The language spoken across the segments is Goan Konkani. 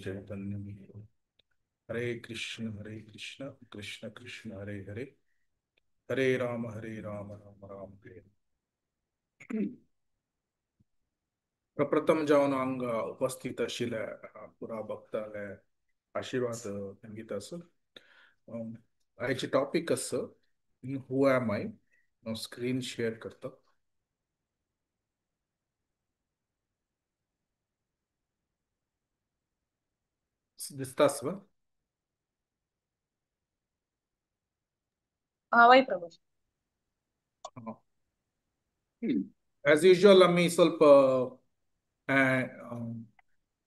चैतन्य। हरे कृष्ण कृष्ण कृष्ण हरे हरे, हरे राम राम राम हरे। प्रप्रथम जावन हांगा उपस्थित आशिल्ल्या पुरा भक्ताले आशीर्वाद दिता आसा। आयचे टॉपीक आसा हू एम I. हांव स्क्रीन शेअर करता। दिसता आसा? हांव प्रभू. एज युजल आमी ಸ್ವಲ್ಪ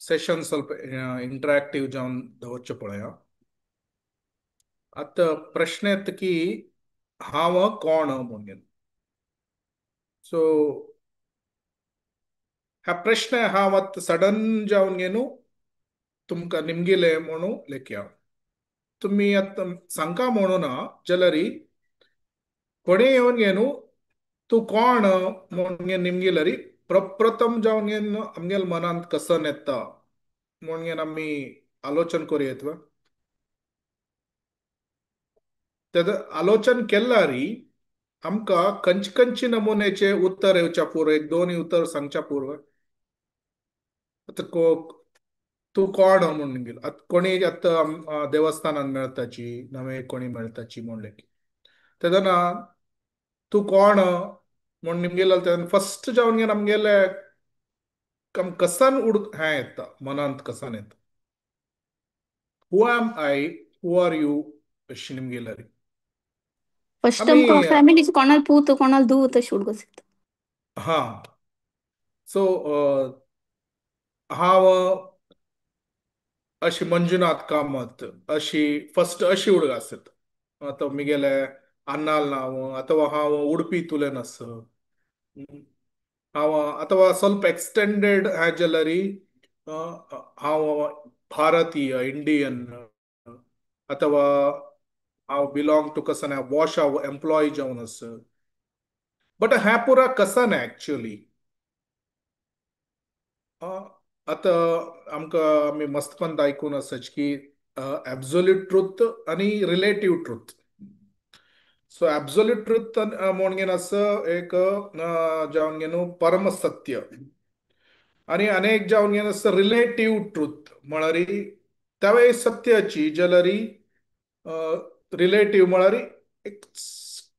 सेशन ಸ್ವಲ್ಪ इंटरॅक्टिव्ह जावन दवरचें पळया। आतां प्रश्न येता की हांव कोण म्हणून। सो हा प्रश्न हांव आतां सडन जावन घेवन तुमकां निमगिले म्हणून लेखया। तुमी आतां सांगका म्हणून ना जाल्यार कोणें येवन घेवन तूं कोण म्हणून निमगिलरी प्रप्रथम जावन घेवन आमगेल्या मनांत कसन येता म्हणून आमी आलोचन करूं येता। तेजो आलोचन केल्यार आमकां खंयचे खंयचे नमुन्याचे उत्तर येवच्या पूर्व एक दोन उत्तर सांगच्या पूर्व आतां तूं कोण म्हणून निमगिल। आतां कोणी आतां देवस्थानान मेळटाची नवे कोणी मेळटाची म्हणलें तेन्ना तूं कोण म्हूण निमगेले तेन्ना फर्स्ट जावन घेवन आमगेले कसन उड हें येता मनांत कसन येता who am I, who are you अशी निमगेले। फर्स्ट आमकां फॅमिलीचे कोणाल पूत कोणाल धूव तशें उडगो दिसता। हां, सो हांव अशी मंजुनाथ कामत अशी फर्स्ट अशी उडग आसत। आतां मिगेले अन्नाल नांव अथवा हांव उडपी तुलेन आस हांव अथवा ಸ್ವಲ್ಪ एक्सटेंडेड हें जाल्यार हांव भारतीय इंडियन अथवा हांव बिलोंग टू कसन वॉश हांव एम्प्लॉय जावन आस। बट हें पुरा कसन एक्चुअली। आतां आमकां आमी मस्तपंत आयकून आसाच की एब्सोल्यूट ट्रूथ आनी relative truth. So absolute truth म्हणून घेवन आसा एक जावन घेवन परम सत्य आनी अनेक जावन घेवन आसा रिलेटीव ट्रूथ म्हळ्यार त्यावेळी सत्याची जाल्यार रिलेटीव म्हळ्यार एक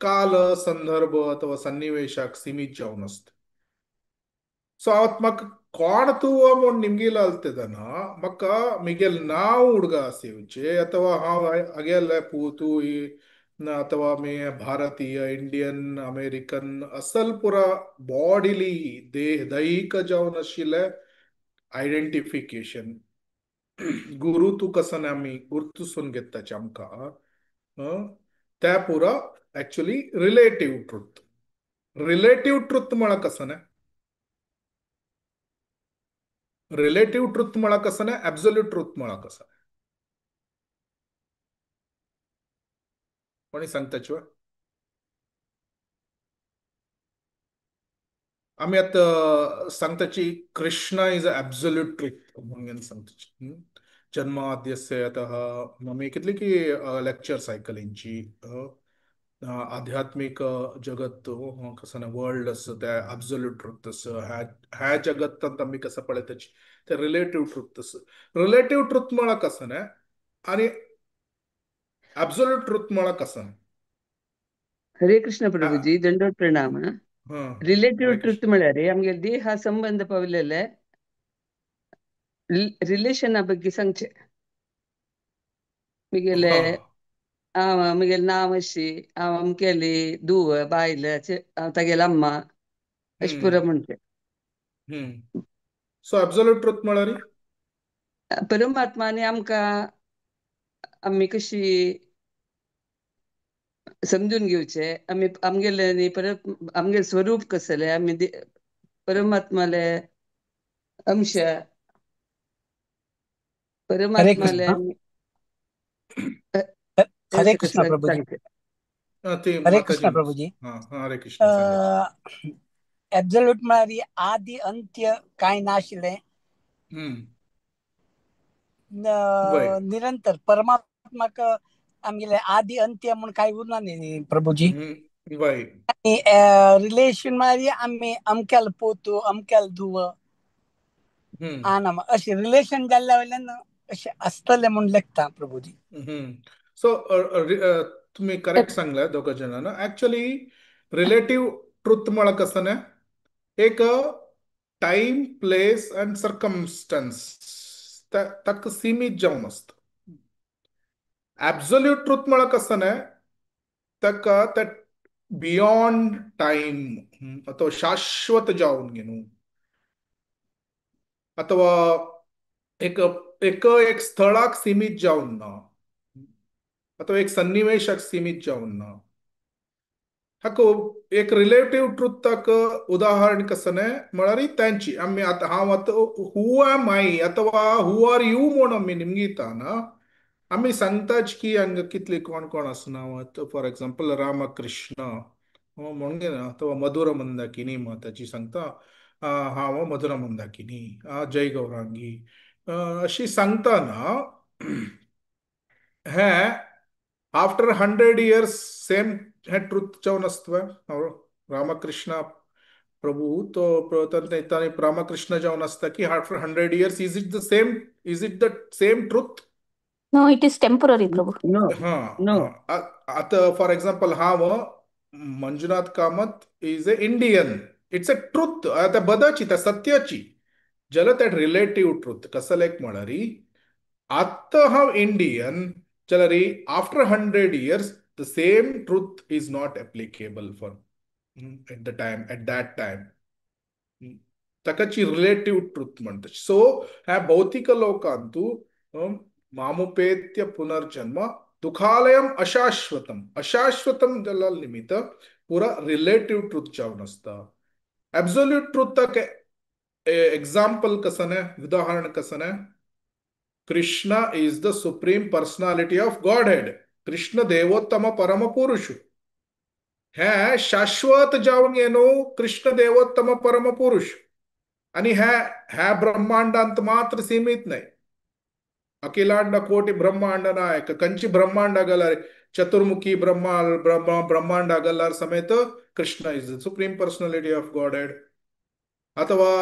काल संदर्भ अथवा सन्निवेशाक सीमित जावन आसता। सो हांव म्हाका कोण तूं म्हूण निमगिला तेन्ना म्हाका मिगेल नांव उडगा येवचें अथवा हांव हागेले पूत अथवा मी भारतीय इंडियन अमेरिकन असल पुरा बॉडीली देह दैहिक जावन आशिल्लें आयडेंटिफिकेशन गुरु तूं कसन आमी गुर्तुसून घेताचे आमकां त्या पुरा actually relative truth. Relative truth म्हळ्यार कसं ना, रिलेटिव्ह ट्रूथ म्हळ्यार कसं ना, एब्सोल्यूट ट्रूथ म्हळ्यार कसं कोणी सांगताची? आमी आतां सांगताची Krishna is a absolute truth म्हणून सांगताची। जन्माद्यस्य यतः आमी कितली की लेक्चर्स आयकलींची आध्यात्मीक जगत कसं ना वर्ल्ड आसा ते एब्सोल्यूट ट्रूथ आसा। ह्या जगतांत आमी कसं पळयताची ते रिलेटिव्ह ट्रूथ आसा। रिलेटिव्ह ट्रूथ म्हळ्यार कसं ना आनी एब्सोल्यूट ट्रूथ म्हळ्यार कसं? हरे कृष्ण प्रभुजी, दंडवत प्रणाम। रिलेटिव्ह ट्रूथ म्हळ्यार आमगे देहा संबंध पावलेले रिलेशना ಬಗ್ಗೆ सांगचे। मिगेले मिगेले नांव अशी हांव अमकेली धूव बायल तागेले अम्मा अशें पुरो म्हणचे। सो एब्सोल्यूट ट्रूथ म्हळ्यार परमात्माने आमकां आमी कशी समजून घेवचे, आमी आमगेले न्ही परत आमगेले स्वरूप कसले, आमी परमात्माले अंश परमात्माले हरे कृष्ण प्रभुजी। हरे कृष्ण प्रभुजी। हरे कृष्ण। एब्सोल्यूट म्हळ्यार आदी अंत्य कांय नाशिल्लें निरंतर परमात्माक आमगेले आदी अंत्य म्हूण कांय उरना न्ही प्रभुजी. आनी रिलेशन म्हळ्यार आमी अमक्याल पोतू अमक्याल धुव आना अशें रिलेशन जाल्ल्या वयल्यान अशें आसतलें म्हूण लेखता प्रभुजी. सो तुमी करेक्ट सांगले दोगा जाणांना. ऍक्च्युली रिलेटिव्ह ट्रुथ म्हळ्यार कसं ना, एक टाइम प्लेस अँड सर्कमस्टन्स ताका सीमित जावन आसता. ऍब्सोल्यूट ट्रुथ म्हळ्यार कसं ना, ताका त्या बियॉन्ड टाइम अथवा शाश्वत जावन घेवन अथवा एक एक एक स्थळाक सीमित जावन ना अथवा एक सन्निवेशाक सीमित जावन ना. हाका एक रिलेटिव्ह ट्रुथाक उदाहरण कसं म्हळ्यार तांची आमी आतां हांव आतां हू एम I अथवा who are you म्हूण आमी निमगिताना आमी सांगताच की हांगा कितले कोण कोण आसना. फॉर एग्जाम्पल रामकृष्ण म्हणून घेना अथवा मधुर मंदाकिनी माताजी सांगता हांव मधुर मंदाकिनी जय गौरांगी अशी सांगताना हे आफ्टर 100 इयर्स सेम हे ट्रुथ जावन आसता. रामकृष्ण प्रभु तो रामकृष्ण जावन आसता की after 100 years is it the same, is it the same truth? No, it is temporary Prabhu. No, no. आतां फॉर एग्जाम्पल हांव Manjunath Kamath is a Indian, it's a truth. आतां बदाची त्या सत्याची जाल्यार that relative truth कसलें म्हळ्यार आतां हांव इंडियन जाल्यार after 100 years the same truth is not applicable for at the time, at that time. ताकाची relative truth म्हणटा. सो ह्या भौतिक लोकांतू मामुपेत्य पुनर्जन्म दुखालयम अशाश्वतम, अशाश्वतम जाल्या निमित्त पुरा रिलेटिव्ह ट्रुथ जावन आसता. ऍब्सोल्यूट ट्रुथाक एग्जाम्पल कसं ना, उदाहरण कसं ना, Krishna is the supreme personality of Godhead, Krishna देवोत्तम परम पुरुष. हे शाश्वत जावन येनो कृष्ण देवोत्तम परम पुरुष आणि ह्या ह्या ब्रह्मांडांत मात्र सीमित नाही. अखिलांड कोटी ब्रह्मांड नायक कंची ब्रह्मांड गलार चतुर्मुखी ब्रह्मा ब्रह्मांड गलार समेत Krishna is the supreme personality of Godhead. अथवा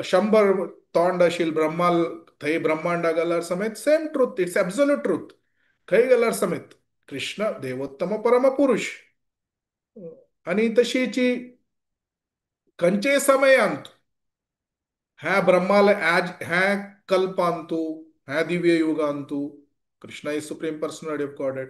100 तोंड आशिल्ल ब्रह्माल थंय ब्रह्मांड गलार समेत same truth, it's absolute truth. खंय गलार समेत कृष्ण देवोत्तम परम पुरुष. आणि तशीची खंयचे समयांत ह्या ब्रह्माल ह्या ह्या कल्पांतू ह्या दिव्य युगांतू Krishna is supreme personality of Godhead.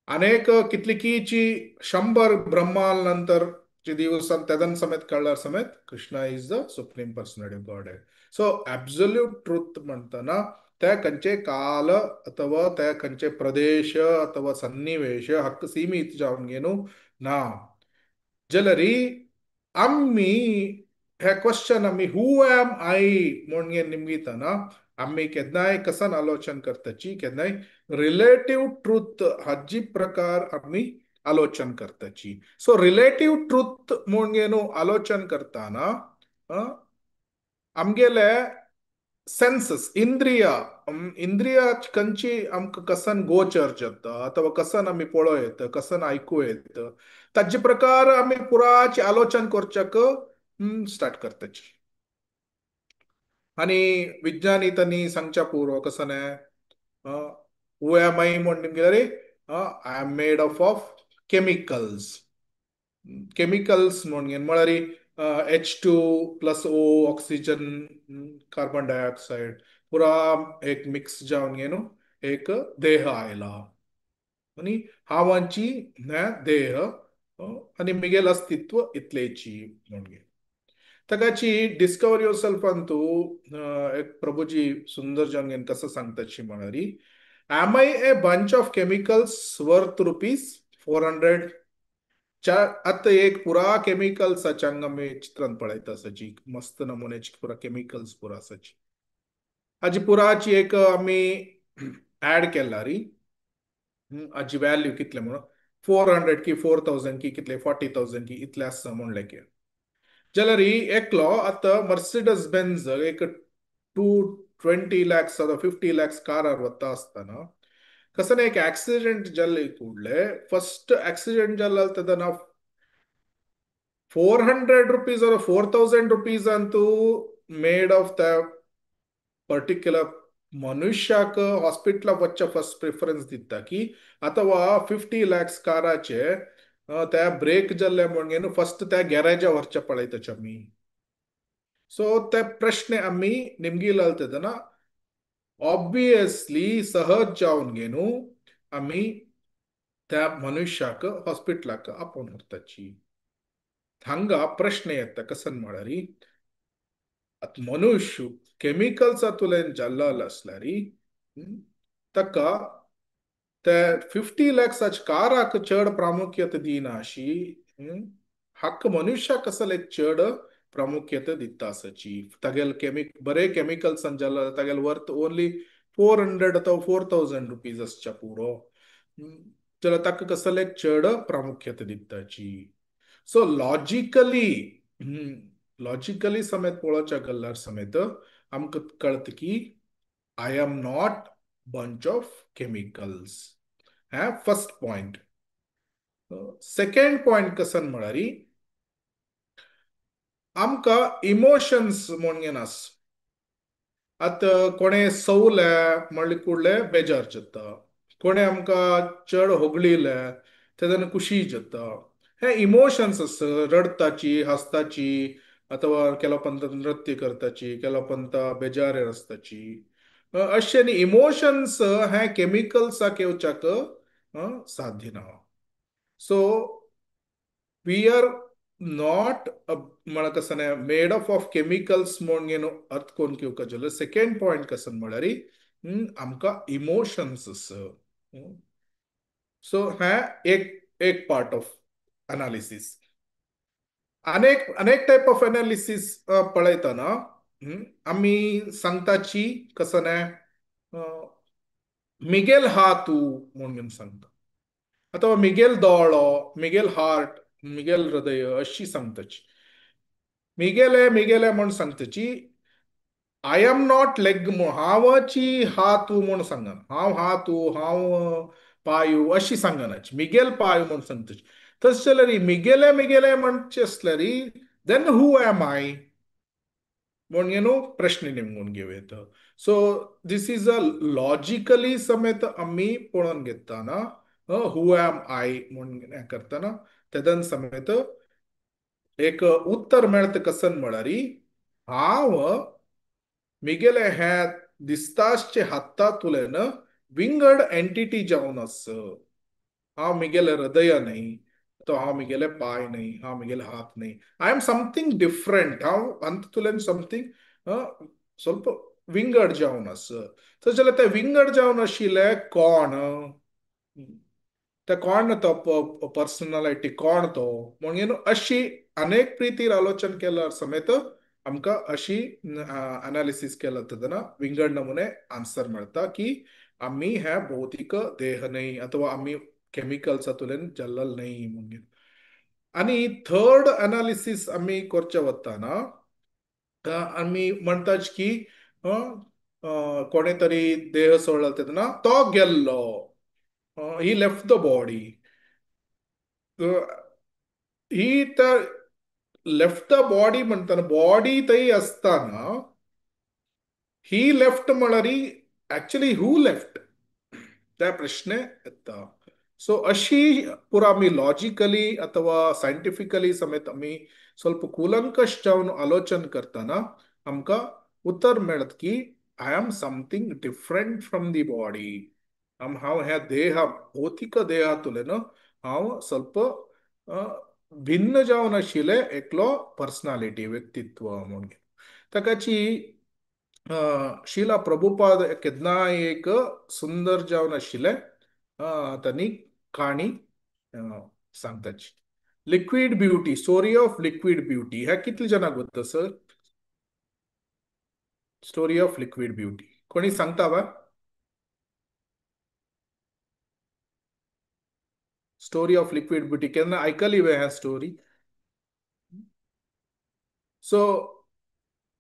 अनेक कितलीकीची 100 ब्रह्माल नंतर जे दिवसान तेदन समेत कळ्ळ्यार समेत Krishna is the supreme personality of Godhead. So absolute truth म्हणतना त्या खंयचे काल अथवा त्या खंयचे प्रदेश अथवा सन्निवेश हक्क सीमित जावन घेवन ना. जाल्यार आमी हे क्वेश्चन आमी who M I म्हूण निमगितना आमी केन्नाय कसन आलोचन करताची, केन्नाय रिलेटिव्ह ट्रुथ हाजी प्रकार आमी आलोचन करताची. सो रिलेटिव्ह ट्रुथ म्हूण न्हू आलोचन करतना आमगेले सेन्सस इंद्रिया इंद्रिया खंयची आमकां कसन गोचर जाता अथवा कसन आमी पळोवं येता कसन आयकूं येता ताजे प्रकार आमी पुराचे आलोचन करच्याक स्टार्ट करताची. आनी विज्ञानी तांणी सांगच्या पूर्व कसं न्हय who M I म्हूण रे I am made up of chemicals. Chemicals म्हूण म्हळ्यार H2 plus O oxygen carbon dioxide पुरा एक मिक्स जावन घेवन एक देह आयला आनी हांवांची देह आनी मिगेल अस्तित्व इतलेची म्हणून घेवन ताकाची डिस्कवर your सेल्फांतू एक प्रभुजी सुंदर जावन घेवन कसं सांगताची म्हळ्यार am I a bunch of chemicals worth rupees 400. आतां एक पुरा केमिकल्साच्या हांगा आमी चित्रांत पळयता आसाची मस्त नमुन्याची पुरा केमिकल्स पुरा आसाची हाजी पुराची एक आमी ऍड केला री हाजी व्हॅल्यू कितले म्हणून 400 की 4000 की कितले 40,000 की इतले आसा म्हणलें की जाल्यार एकलो आतां मर्सिडस बेन्झ एक 2 20 लॅक्स अथवा 50 लॅक्स कारार वता आसतना कसं एक ऍक्सिडेंट जाल्ले ಕೂಡಲೇ फर्स्ट ऍक्सिडेंट जाल्लो तेन्ना 400 रुपीज or 4000 rupees ಅಂತೂ ಮೇಡ್ ಆಫ್ the particular मनुष्याक हॉस्पिटला वच्चा फर्स्ट प्रिफरन्स दिता की ಅಥವಾ 50 लॅक्स काराचे त्या ब्रेक जाल्ले म्हणून फर्स्ट त्या गॅरेजा व्हरच्या पळयताच आमी. सो ते प्रश्ने आमी निमगील तेन्ना ऑब्वियसली सहज जावन घेवन आमी त्या मनुष्याक हॉस्पिटलाक आपोवन व्हरताची. हांगा प्रश्न येता कसन म्हळ्यार आतां मनुष्य केमिकल्सांतल्यान जाल्लो आसल्यार ताका ते 50 लॅक्साच्या काराक चड प्रामुख्यता दिना अशी हक्क मनुष्याक कसले चड प्रामुख्यता दिता आसाची. तागेले बरे केमिकल्सान जाल्लो तागेले वर्थ ओनली 400 अथवा 4000 रुपीज आसच्या पुरो, जाल्यार ताका कसले चड प्रामुख्यता दिताची. सो लॉजिकली लॉजिकली समेत पळोवच्या गेल्यार समेत आमकां कळटा की I am not bunch of chemicals. हें फर्स्ट पॉयंट. सेकंड पॉयंट कसन म्हळ्यार आमकां इमोशन्स म्हणून आस. आतां कोणें सवले म्हणले कुडले बेजार जाता, कोणें आमकां चड होगळिले तेन्ना खुशी जाता. हे इमोशन्स आसा, रडताची, हांसताची, अथवा ಕೆಲವು ಪಂತ नृत्य करताची, ಕೆಲವು पंत बेजार आसताची, अशे इमोशन्स हे केमिकल्साक येवच्याक साध्य ना. सो we are not म्हळ्यार कसं मेड अप ऑफ केमिकल्स म्हणून अर्थ कोण घेवका जाल्यार सेकंड पॉयंट कसन म्हळ्यार आमकां इमोशन्स आसा. सो हें एक एक पार्ट ऑफ अनालिसिस. अनेक अनेक टायप ऑफ एनालिसिस पळयतना आमी सांगताची कसं न्हय मिगेल हा तूं म्हणून सांगता, अथवा मिगेल दोळो, मिगेल हार्ट, मिगेल हृदय अशी सांगताची. मिगेले मिगेले म्हूण सांगताची. I am not leg, हांवची हा तूं म्हूण सांगना, हांव हा तूं, हांव पायू अशी सांगनाची, मिगेल पायू म्हूण सांगताची. तशें जाल्यार मिगेले मिगेले म्हणचे आसल्यार then who am I म्हणून न्हू प्रश्न निमगून घेवं येता. So this is a logically समेत आमी पळोवन घेतना who am I म्हूण हें करतना तेदन समेत एक उत्तर मेळटा कसन म्हळ्यार हांव मिगेले हे दिसतासचे हातांतल्यान विंगड एंटिटी जावन आस. हांव मिगेले हृदय न्हय, तो हांव मिगेले पांय न्हय, हांव मिगेले हात न्हय, I am something different. हांव हातूंतल्यान समथींग ಸ್ವಲ್ಪ विंगड जावन आस. तशें जाल्यार ते विंगड जावन आशिल्ले कोण, ते कोण तो पर्सनॅलिटी कोण तो म्हणून अशी अनेक प्रितीर आलोचन केल्यार समेत आमकां अशी एनालिसीस केला तेन्ना विंगड नमुने आन्सर मेळटा की आमी हे भौतीक देह न्हय अथवा आमी केमिकल्सांतल्यान जाल्लो न्हय म्हणून. आनी थर्ड एनालिसीस आमी करचे वतना आमी म्हणटात की कोणे तरी देह सोडला तेन्ना तो गेल्लो, he left the body. ही तर लेफ्ट the body म्हणटाना बॉडी थंय आसतना he left म्हळ्यार एक्चुअली who left त्या प्रश्न येता. सो अशी पुरा आमी लॉजिकली अथवा सायंटिफिकली समेत आमी ಸ್ವಲ್ಪ ಕೂಲಂಕಷ जावन आलोचन करतना आमकां उत्तर मेळत की I am something different from the body. हांव ह्या देहा भौतीक देहांतल्यान हांव ಸ್ವಲ್ಪ भिन्न जावन आशिल्लें एकलो पर्सनालिटी व्यक्तित्व म्हणून. ताकाची शिला प्रभुपाद केन्नाय एक सुंदर जावन आशिल्लें तांणी काणी सांगताची. Liquid beauty, story of liquid beauty. ह्या कितले जाणांक वता sir story of liquid beauty? कोणी सांगता वा स्टोरी ऑफ लिक्विड ब्युटी केन्ना आयकली वे ह्या स्टोरी? सो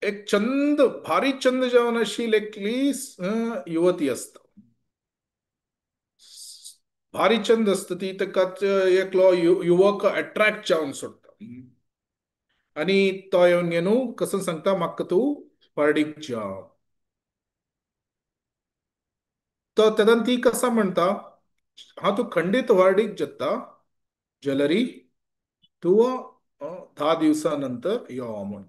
एक चंद भारी चंद जावन आशिल्ली एकली युवती आसता. भारी चंद आसता ती, ताका एकलो युवक अट्रॅक्ट जावन सोडटा आनी तो येवन घेवन कसो सांगता म्हाका तूं पार्डीक जा. तो तेन्ना ती कसा म्हणटा, हांव तूं खंडीत वार्डीक जाता ज्वेलरी तूं 10 दिवसां नंतर यो म्हण.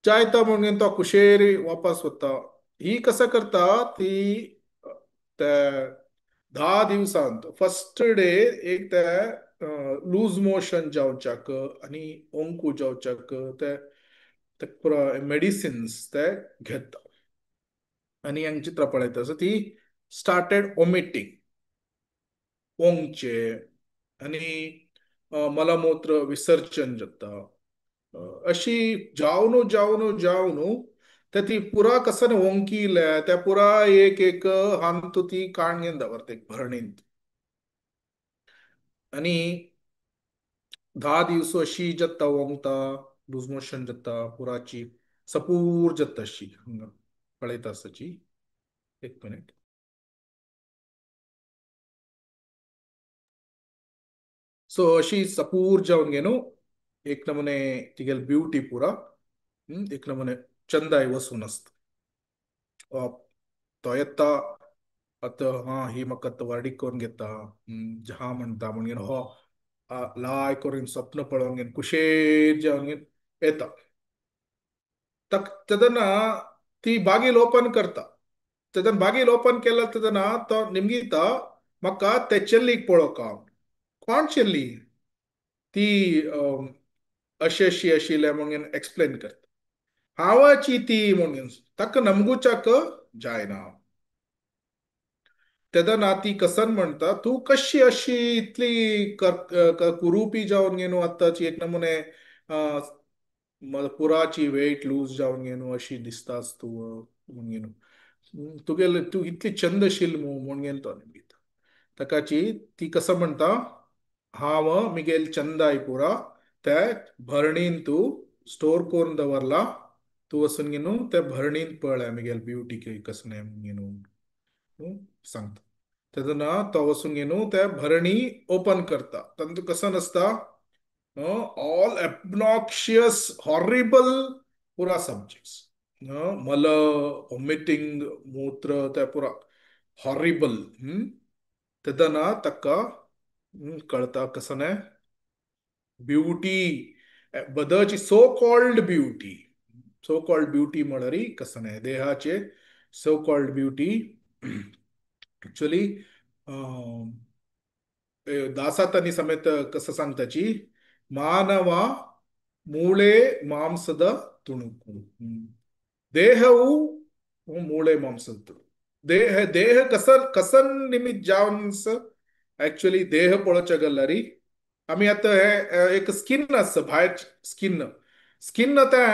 जायता म्हणून तो कुशेरी वापस वता. ही कसं करता ती त्या 10 दिवसांत फर्स्ट डे एक ते लूज मोशन जावच्याक आनी ओंकू जावच्याक ते पुरा मेडिसिन्स ते घेता आनी हांग चित्र पळयता. सो ती स्टार्टेड वॉमिटींग, ओंकचे आनी मलमूत्र विसर्जन जाता. अशी जावनू जावनू जावनू ते ती पुरा कसन ओंकिले त्या पुरा एक एक हांतू ती काण घेवन दवरता एक भरणींत. आनी 10 दिवस अशी जाता ओंकता, लूज मोशन जाता, पुराची सपूर जाता अशी हांगा पळयता आसची. एक मिनिट. सो अशी सपूर जावन घेवन एक नमुने तिगेल ब्युटी पुरा एक नमुने चंदाय वसून आसता. तो येता आतां हा ही म्हाका आतां वार्डीक करून घेता हा म्हणटा म्हणून हो लाय करून स्वप्न पळोवन घेवन कुशेर जावन घेवन येता. तेन्ना ती बागील ओपन करता. तेन्ना बागील ओपन केला तेन्ना तो निमगिता म्हाका ते चेल्लीक पळोवका. कोण चेल्ली ती अशी अशी आशिल्ले म्हणून एक्सप्लेन करता. हांवाची ती म्हणून ताका नमगुच्याक जायना. तेन्ना ती कसन म्हणटा तूं कशी अशी इतली कुरूपी जावन घेवन आतांची एक नमुने पुराची वेट लूज जावन घेवन अशी दिसतास तूं म्हणून घेवन तुगेले तूं इतली चंद आशिल्ली म्हणून घेवन तो निमगिता. ताकाची ती कसं म्हणटा हांव मिगेल चंदाय पुरा त्या भरणीन तूं स्टोर करून दवरला, तूं वचून घेवन त्या भरणीन पळय मिगेल ब्युटी कसलें म्हणून घेवन सांगता. तेन्ना तो वचून घेवन त्या भरणी ओपन करता. तातूंत कसं नासता ऑल एबनॉक्शियस हॉरिबल पुरा सब्जेक्ट्स, मल वॉमिटींग मूत्र त्या पुरा हॉरिबल. तेन्ना ताका कळता कसं न्हय ब्युटी बदची so called beauty, so called beauty म्हळ्यार कसं न्हय देहाचे सो कॉल्ड ब्युटी एक्चुअली दासातानी समेत कसं सांगताची ಮಾನವ ಮೂಳೆ ಮಾಂಸದ ತುಣುಕು. ದೇಹವು ಮೂಳೆ ಮಾಂಸದ ತುಣುಕು. ದೇಹ ದೇಹ ಕಸನ್ ಕಸನ್ निमित्त जावन एक्चुअली देह पळोवच्या गेल्यार आमी आतां हे एक स्किन आसता भायर स्किन स्किन तें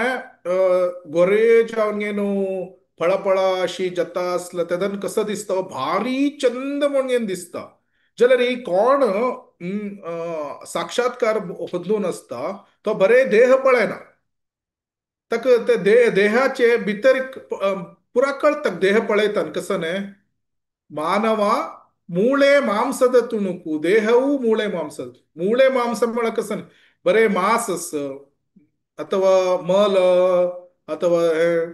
गोरे जावन घेवन फळफळा अशी जाता आसल्या तेन्ना कसो दिसता भारी चंद म्हणून घेवन दिसता. जाल्यार कोण साक्षात्कार बदलून आसता तो बरे देह पळयना, ताका ते देहाचे भितर पुरा कळटा. देह पळयता कसं न्हय ಮಾನವ ಮೂಳೆ ಮಾಂಸದ ತುಣುಕು, ದೇಹವು ಮೂಳೆ ಮಾಂಸದ ಮೂಳೆ ಮಾಂಸ म्हळ्यार कसं बरे मांस ಅಥವಾ मल ಅಥವಾ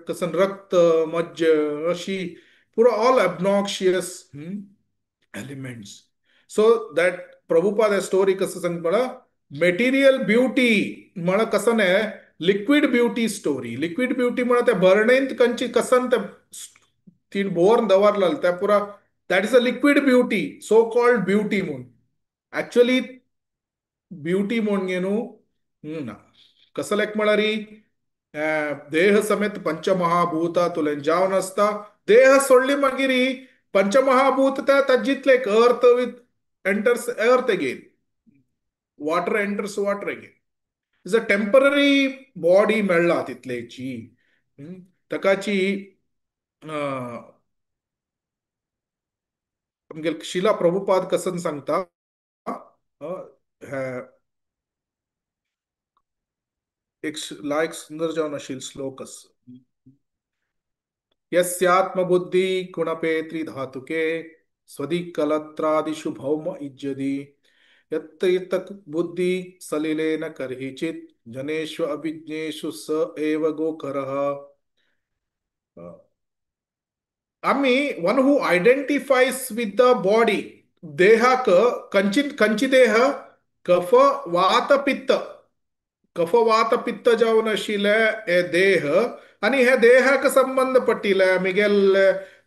कसं रक्त मज्ज अशी पुरा all obnoxious elements. So that Prabhupada story कसं सांग म्हळ्यार मेटिरियल ब्युटी म्हळ्यार कसं न्हय liquid beauty story. Liquid beauty म्हळ्यार त्या भरणेंत कंची कसन ते तीन बोर दवरला त्या पुरा that is a liquid beauty, so called beauty म्हूण. एक्चुअली ब्युटी म्हूण घेवन ना कसं लेख म्हळ्यार देह समेत पंचमहाभूता तुलें जावन आसता. देह सोडली मागीर पंचमहाभूत त्या ताजितले earth with enters earth again, water enters water again. Is a temporary body मेळ्ळा तितलेची ताकाची. आमगे शिला प्रभुपाद कसन सांगता एक लायक सुंदर जावन आशिल्लो श्लोक आसा. यस्यात्मबुद्धी कुणपे त्रिधातुके स्वदिकलत्रादिषु भौम इज्यति यत्र बुद्धि सलिलेन कर्हिचित् जनेषु अभिज्ञेषु स एव गोकरः. आमी one who identifies with the body, देहाक कंचित कंची देह कफ वात पित्त, कफ वात पित्त जावन आशिल्ले हे देह आनी हे देहाक संबंद पट्टिले मिगेल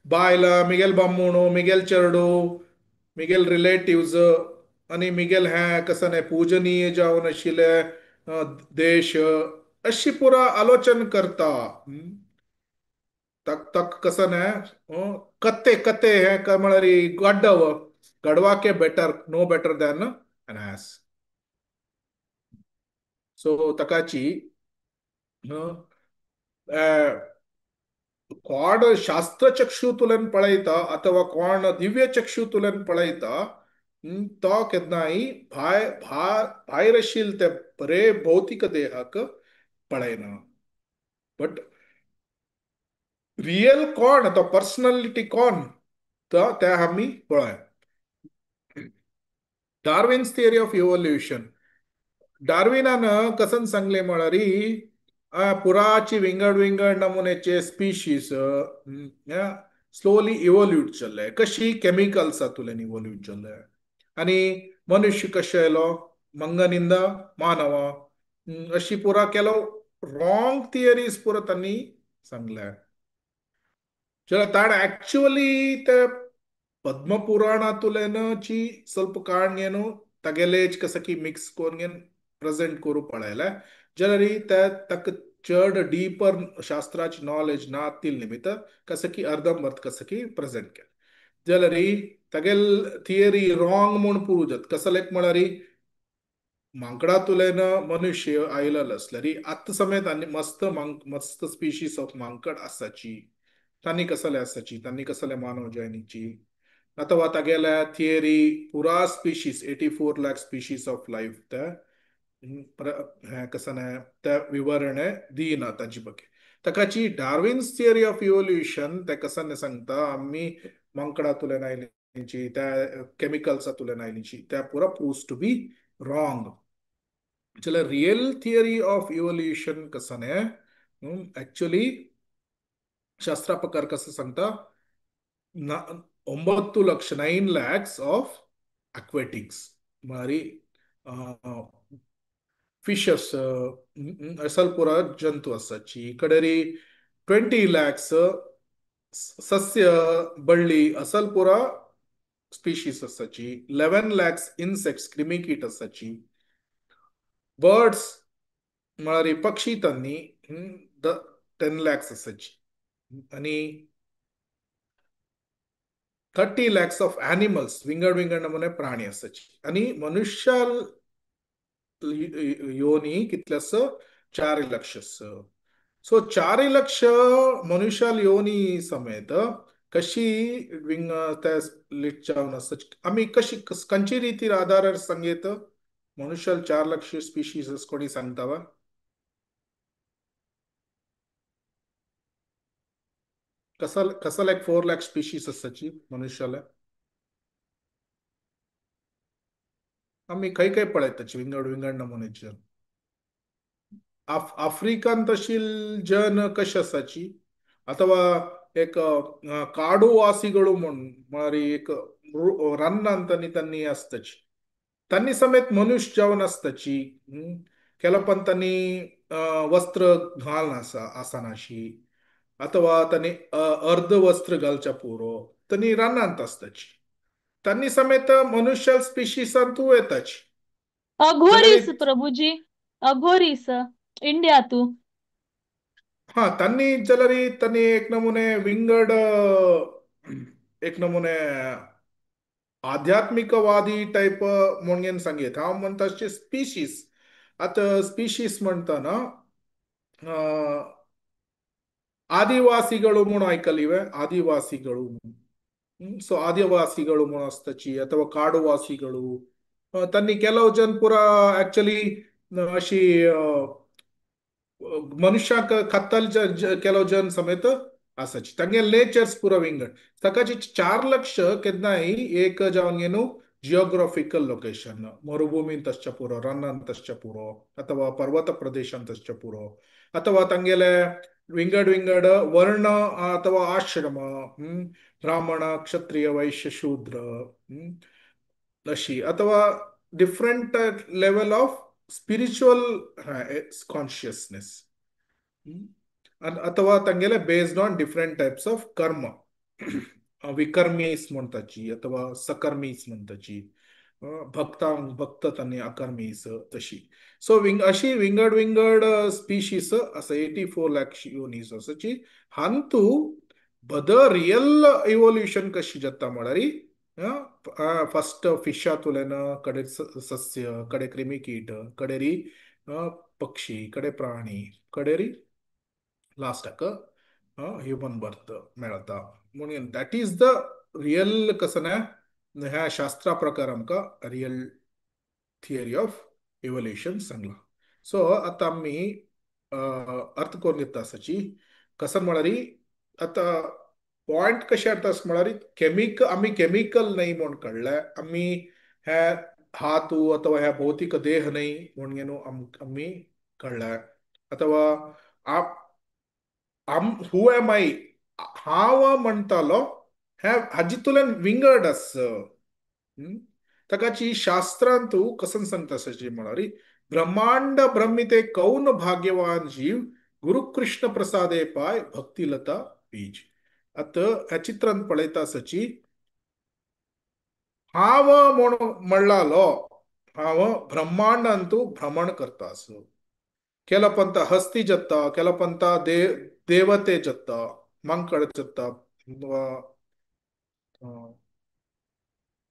बायल, मिगेल बामूण, मिगेल चेडू, मिगेल रिलेटिव्स आनी मिगेल हें कसं न्हय पूजनीय जावन आशिल्ले देश अशी पुरा आलोचन करता. तक तक कसं न्हय कत्ते कत्ते हें म्हळ्यार गड्डव गडवाके better, no better than an ass. So तकाची कोण शास्त्रचक्षु तुलन पळयता अथवा कोण दिव्य चक्षु तुलन पळयता तो केन्नाय भायर आशिल्ले ते बरे भौतिक देहाक पळयना. बट रियल कोण तो पर्सनॅलिटी कोण तो ते आमी पळय. डार्विन्स थियरी ऑफ इव्होल्युशन, डार्विनान कसन सांगलें म्हळ्यार पुराची विंगड विंगड नमुन्याचे स्पिशीज स्लोली इवोल्यूट जाल्ले, कशी केमिकल्सांतल्यान इवोल्यूट जाल्ले आनी मनुष्य कशें आयलो मंगनिंद मानव अशी पुरा केलो रॉंग थियरीज पुरा तांणी सांगल्या. जाल्यार ताणें एक्चुअली ते पद्मपुराणांतल्यानची ಸ್ವಲ್ಪ काडून तागेलेच कसं की मिक्स करून प्रेझेंट करूं पळयलें जाल्यार ते ताका चड डीपर शास्त्राची नॉलेज ना तील निमित्त कसं की अर्धंबर्ध कसं की प्रेझेंट केलें जाल्यार तागेल थियरी रॉंग म्हूण प्रूव जाता. कसं लायक म्हळ्यार मांकडांतल्यान मनुष्य आयिल्लो आसल्यार आतां समेत आनी मस्त मस्त स्पिशीस ऑफ मांकड आसाची, तांणी कसले आसाची, तांणी कसले मानव जयनीची अथवा तागेल्या थियरी पुरा species 84 lakh species of life ते हें कसं न्हय ते विवरण दिना ताजी ಬಗ್ಗೆ. ताकाची डार्विन्स थियरी ऑफ इवोल्युशन ते कसं सांगता आमी मांकडांतल्यान आयिल्लीची, त्या केमिकल्सांतल्यान आयिल्लीची, त्या पुरा प्रूव्स टू बी रॉंग. जाल्यार रियल थियरी ऑफ इवोल्युशन कसं न्हय एक्चुअली शास्त्रा प्रकार कसं सांगता 9 लक्ष 9 lakhs of aquatics म्हळ्यार फिशस असल पुरा जंतू आसाची, कडेरी 20 lakhs सस्य बळ्ळी असल पुरा स्पिशीस आसाची, 11 lakhs insects क्रिमिकीट आसाची, बर्ड्स म्हळ्यार पक्षी तांणी 10 lakhs आसाची आनी 30 lakhs of animals विंगड विंगड नमुने प्राणी आसाची आनी मनुष्या योनी कितलेस 4 लक्ष. सो 4 लक्ष मनुष्या योनी समेत कशी विंग त्या लिट जावन आसा आमी कशी खंयची रितीर आधारार सांगयत मनुष्याल 4 लक्ष स्पिशीज कोणी सांगता वा कसा कसा लायक 4 लाख स्पिशीज आसाची मनुष्याला आमी खंय खंय पळयताची विंगड विंगड नमुन्याचे. आफ्रिकन तशील जन कशे आसाची अथवा एक काडुवासीಗಳು म्हूण म्हळ्यार एक रानांत तांणी तांणी आसताची, तांणी समेत मनुष्य जावन आसताची, केलो पण तांणी वस्त्र घालना आसनाशी अथवा तांणी अर्ध वस्त्र घालच्या पुरो तांणी रानांत आसताची, तांणी समेत मनुष्य स्पिशीसांतू येताची. अघोरीस प्रभुजी, अघोरीस इंडिया तू हा तांणी जाल्यार तांणी एक नमुने विंगड एक नमुने आध्यात्मिकवादी टायप म्हणून सांगयत. हांव म्हणटा स्पिशीस, आतां स्पिशीस म्हणटना आदिवासीಗಳು म्हणून आयकली आदिवासीಗಳು, सो आदिवासीಗಳು म्हणून आसताची अथवा काडुवासीಗಳು तांणी ಕೆಲವು जन पुरा एक्चुअली अशी मनुष्याक कत्तल ಕೆಲವು जन समेत आसाची तांगे नेचर्स पुरो विंगड. ताकाची 4 लक्ष केन्नाय एक जावन घेवन जियोग्राफिकल लोकेशन, मरुभूमींत आसच्या पुरो, रानांत आसच्या पुरो, ಅಥವಾ ಪರ್ವತ ಪ್ರದೇಶಂत आसच्या पुरो, ಅಥವಾ ತಂಗೆಲೆ ವಿಂಗಡ್ ವಿಂಗಡ್ ವರ್ಣ ಅಥವಾ ಆಶ್ರಮ, ಬ್ರಾಹ್ಮಣ, ಕ್ಷತ್ರಿಯ, ವೈಶ್ಯ, ಶೂದ್ರ, ಅಶಿ ಅಥವಾ different level of spiritual consciousness, ಅಥವಾ ತಂಗೆಲೆ based on different types of ಕರ್ಮ, ವಿಕರ್ಮೀಸ್ म्हणताची ಅಥವಾ सकर्मीस म्हणताची, भक्तांक भक्त आनी अकर्मीस तशी. सो विंग अशी विंगड विंगड स्पिशीस आसा, 84 लॅक योनीस आसाची. हांतू बद रियल इवोल्युशन कशी जाता म्हळ्यार फस्ट फिशांतुल्यान कडे सस्य, कडे क्रिमिकीट, कडेरी पक्षी, कडे प्राणी, कडेरी लास्टाक ह्युमन बर्थ मेळता. म्हणून that is the real कसं ना ह्या शास्त्रा प्रकार आमकां रियल थियरी ऑफ इव्होल्युशन सांगला. सो आतां आमी अर्थ करून घेता आसाची कसं म्हळ्यार आतां पॉयंट कशें हाडटा म्हळ्यार केमिकल, आमी केमिकल न्हय म्हूण कळ्ळें, आमी हे हात अथवा ह्या भौतिक देह न्हय म्हूण न्हू आमी कळ्ळें, अथवा आम हू एम I, हांव म्हणटालो हे हाजितुल्यान विंगड आस. ताकाची शास्त्रांतू कसन सांगता आसाची म्हळ्यार ब्रह्मांड ब्रह्मिते कौन भाग्यवान जीव गुरुकृष्ण प्रसादे पाय भक्तिलता बीज. आतां ह्या चित्रांत पळयता आसाची हांव म्हूण म्हणलालो हांव ब्रह्मांडांतू भ्रमण करता आसो, केला पंता हस्ती जत्ता, केला पंता देवते जत्ता, मांकड जत्ता वा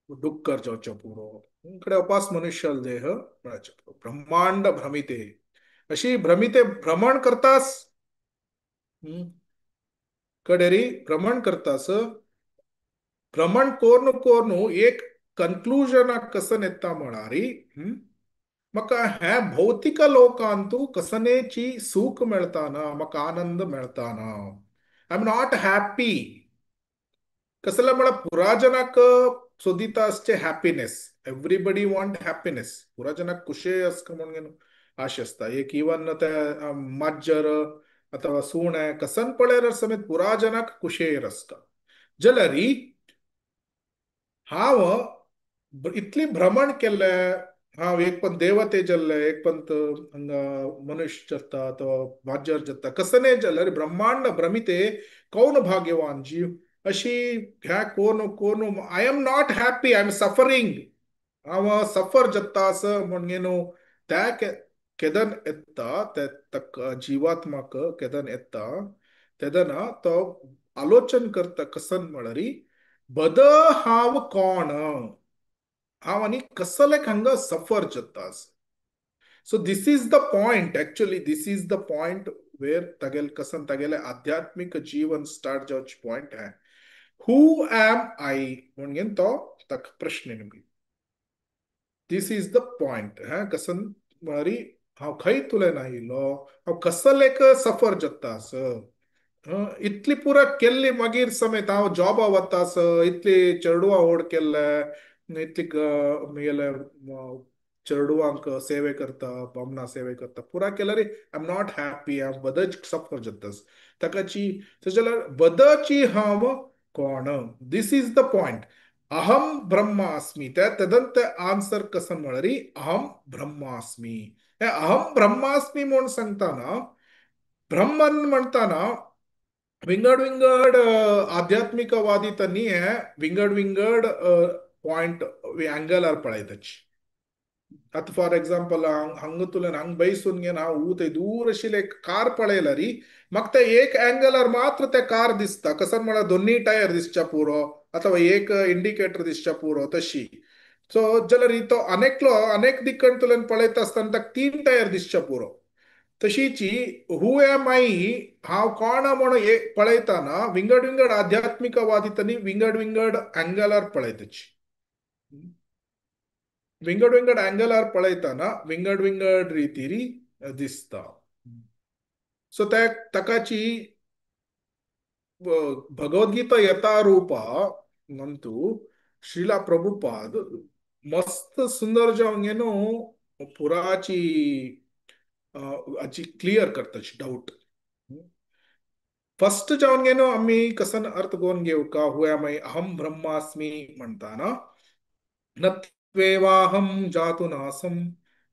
डुक्कर जावचो पुरो, कडे अपास मनुष्य देह मेळचे पुरो. ब्रह्मांड भ्रमिते अशी भ्रमिते भ्रमण करतास, कडेरी भ्रमण करतास, भ्रमण कोर्नु कोर्नु एक कन्क्लुजनाक कसन येता म्हळ्यार म्हाका ह्या भौतिक लोकांतू कसनेची सुख मेळता ना, म्हाका आनंद मेळता ना, I am not happy. कसले म्हळ्यार पुराजनाक सोदिता आसचे हॅपीनेस, एवरीबडी वॉन्ट हॅपीनेस, पुराजनाक खुशी आसका म्हणून आश आसता. एक इवन ते माज्जर अथवा सुणे कसन पळयल्यार समेत पुराजनाक खुशेर आसता. जाल्यार हांव इतली भ्रमण केल्लें, हांव एक पण देवते जाल्ले, एक पण हांगा मनुष्य जाता अथवा माजर जाता, कसने जाल्यार ब्रह्मांड भ्रमिते कौन भाग्यवान जीव अशी ह्या कोण कोण I am not happy, I am suffering, हांव सफर जाता असं म्हणून न्हू त्या केदन येता ते ताका जिवात्माक केदन येता तेदना तो आलोचन करता कसन म्हळ्यार बद हांव कोण, हांव आनी कसलेक हांगा सफर जाता. So this is the point, actually this is the point where तागेले कसन तागेले आध्यात्मिक जीवन स्टार्ट जावचे पॉयंट है. हू एम I म्हणून तो ताका प्रश्न न्हू. This is the point. हा कसन म्हळ्यार हांव खंय तुल्यान आयिल्लो, हांव कसलेक सफर जाता असं, इतली पुरा केल्ली मागीर समेत हांव जॉबा वता आस, इतली चेडवां व्हड केल्ले, इतली म्हगेले चेडवांक सेवे करता, बामणा सेवे करता, पुरा केल्यार I am not happy, हांव बदच सफर जाता. ताकाची जाल्यार बदची हांव कोण, this is the point. अहम ब्रह्मास्मी त्या तेदन ते आन्सर कसं म्हळ्यार अहम ब्रह्मास्मी. हे अहम ब्रह्मास्मी म्हूण सांगतना ब्रह्मन म्हणताना विंगड विंगड आध्यात्मिकवादी त्यांनी हे विंगड विंगड पॉयंट अँगलार पळयताची. आतां फॉर एग्जाम्पल हांगा तुल्यान हांगा बैसून घेवन हांव थंय दूर आशिल्लें एक कार पळयल्यार म्हाका ते एक अँगलार मात्र ते कार दिसता, कसं म्हळ्यार दोन्ही टायर दिसच्या पुरो अथवा एक इंडिकेटर दिसच्या पुरो तशी. सो जाल्यार तो अनेकलो अनेक दिक्कन तुल्यान पळयता आसतना ताका 3 टायर दिसच्या पुरो. तशीची हू एम I हांव कोण म्हणून एक पळयतना विंगड विंगड आध्यात्मिकवादी त्यांनी विंगड विंगड अँगलार पळयताची, विंगड विंगड अँगलार पळयतना विंगड विंगड रितीरी दिसता. सो त्या ताकाची भगवद्गीता यथारूपा नंतु श्रीला प्रभुपाद मस्त सुंदर जावन न्हू पुराची हाची क्लियर करताची डाऊट. फर्स्ट जावन न्हू आमी कसन अर्थ गोवन घेवका हुया मागीर अहम ब्रह्मास्मी म्हणटा ना, न त्वेवाहं जातु नासं